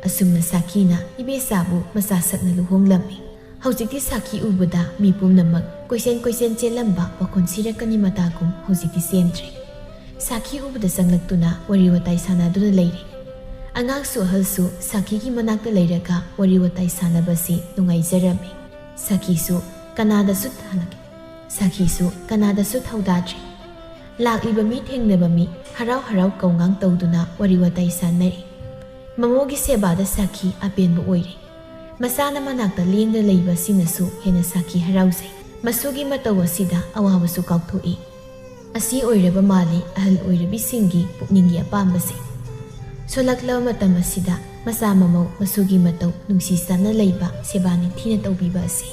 ꯑꯁꯨꯝꯅ ꯁꯥꯈꯤꯅ ꯏꯕꯦꯆꯥꯕꯨ ꯃꯆꯥ ꯁꯛꯅ ꯂꯨꯍꯣꯡꯂꯝꯃꯤ꯫ ꯍꯧꯖꯤꯛꯇꯤ ꯁꯥꯈꯤ ꯎꯕꯗ ꯃꯤ ꯄꯨꯝꯅꯃꯛ ꯀꯣꯏꯆꯦꯟ ꯀꯣꯏꯆꯦꯟ ꯆꯦꯜꯂꯝꯕ ꯋꯥꯈꯣꯟ ꯁꯤꯔꯛꯀꯅꯤ ꯃꯇꯥꯒꯨꯝ ꯍꯧꯖꯤꯛꯇꯤ ꯆꯦꯟꯗ꯭ꯔꯦ꯫ ꯁꯥꯈꯤ ꯎꯕꯗ ꯆꯪꯂꯛꯇꯨꯅ ꯋꯥꯔꯤ ꯋꯥꯇꯥꯏ ꯁꯥꯟꯅꯗꯨꯅ ꯂꯩꯔꯦ꯫ ꯑꯉꯥꯡꯁꯨ ꯑꯍꯜꯁꯨ ꯁꯥꯈꯤꯒꯤ ꯃꯅꯥꯛꯇ ꯂꯩꯔꯒ ꯋꯥꯔꯤ ꯋꯥꯇꯥꯏ ꯁꯥꯟꯅꯕꯁꯤ ꯅꯨꯡꯉꯥꯏꯖꯔꯝꯃꯤ꯫ ꯁꯥꯈꯤꯁꯨ ꯀꯅꯥꯗꯁꯨ ꯊꯥꯅ-, ꯁꯥꯈꯤꯁꯨ ꯀꯅꯥꯗꯁꯨ ꯊꯧꯗꯥꯗ꯭ꯔꯦ꯫ ꯂꯥꯛꯂꯤꯕ ꯃꯤ ꯊꯦꯡꯅꯕ ꯃꯤ ꯍꯔꯥꯎ ꯍꯔꯥꯎ ꯀꯧꯉꯥꯡ ꯇꯧꯗꯨꯅ ꯋꯥꯔꯤ ꯋꯥꯇꯥꯏ ꯁꯥꯟꯅꯔꯤ꯫ ꯃꯃꯧꯒꯤ ꯁꯦꯕꯥꯗ ꯁꯥꯈꯤ ꯑꯄꯦꯟꯕ ꯑꯣꯏꯔꯦ꯫ ꯃꯆꯥꯅ ꯃꯅꯥꯛꯇ ꯂꯦꯡꯗꯅ ꯂꯩꯕ ꯑꯁꯤꯅꯁꯨ ꯍꯦꯟꯅ ꯁꯥꯈꯤ ꯍꯔꯥꯎꯖꯩ꯫ ꯃꯁꯨꯒꯤ ꯃꯇꯧ ꯑꯁꯤꯗ ꯑꯋꯥꯕꯁꯨ ꯀꯥꯎꯊꯣꯛꯏ꯫ ꯑꯁꯤ ꯑꯣꯏꯔꯕ ꯃꯥꯜꯂꯤ ꯑꯍꯜ ꯑꯣꯏꯔꯕꯤꯁꯤꯡꯒꯤ ꯄꯨꯛꯅꯤꯡꯒꯤ ꯑꯄꯥꯝꯕꯁꯦ꯫ ꯁꯣꯜꯂꯛꯂꯕ ꯃꯇꯝ ꯑꯁꯤꯗ ꯃꯆꯥ ꯃꯃꯧ ꯃꯁꯨꯒꯤ ꯃꯇꯧ ꯅꯨꯡꯁꯤ ꯆꯥꯟꯅ ꯂꯩꯕ, ꯁꯦꯕꯥ ꯅꯤꯡꯊꯤꯅ ꯇꯧꯕꯤꯕ ꯑꯁꯤ꯫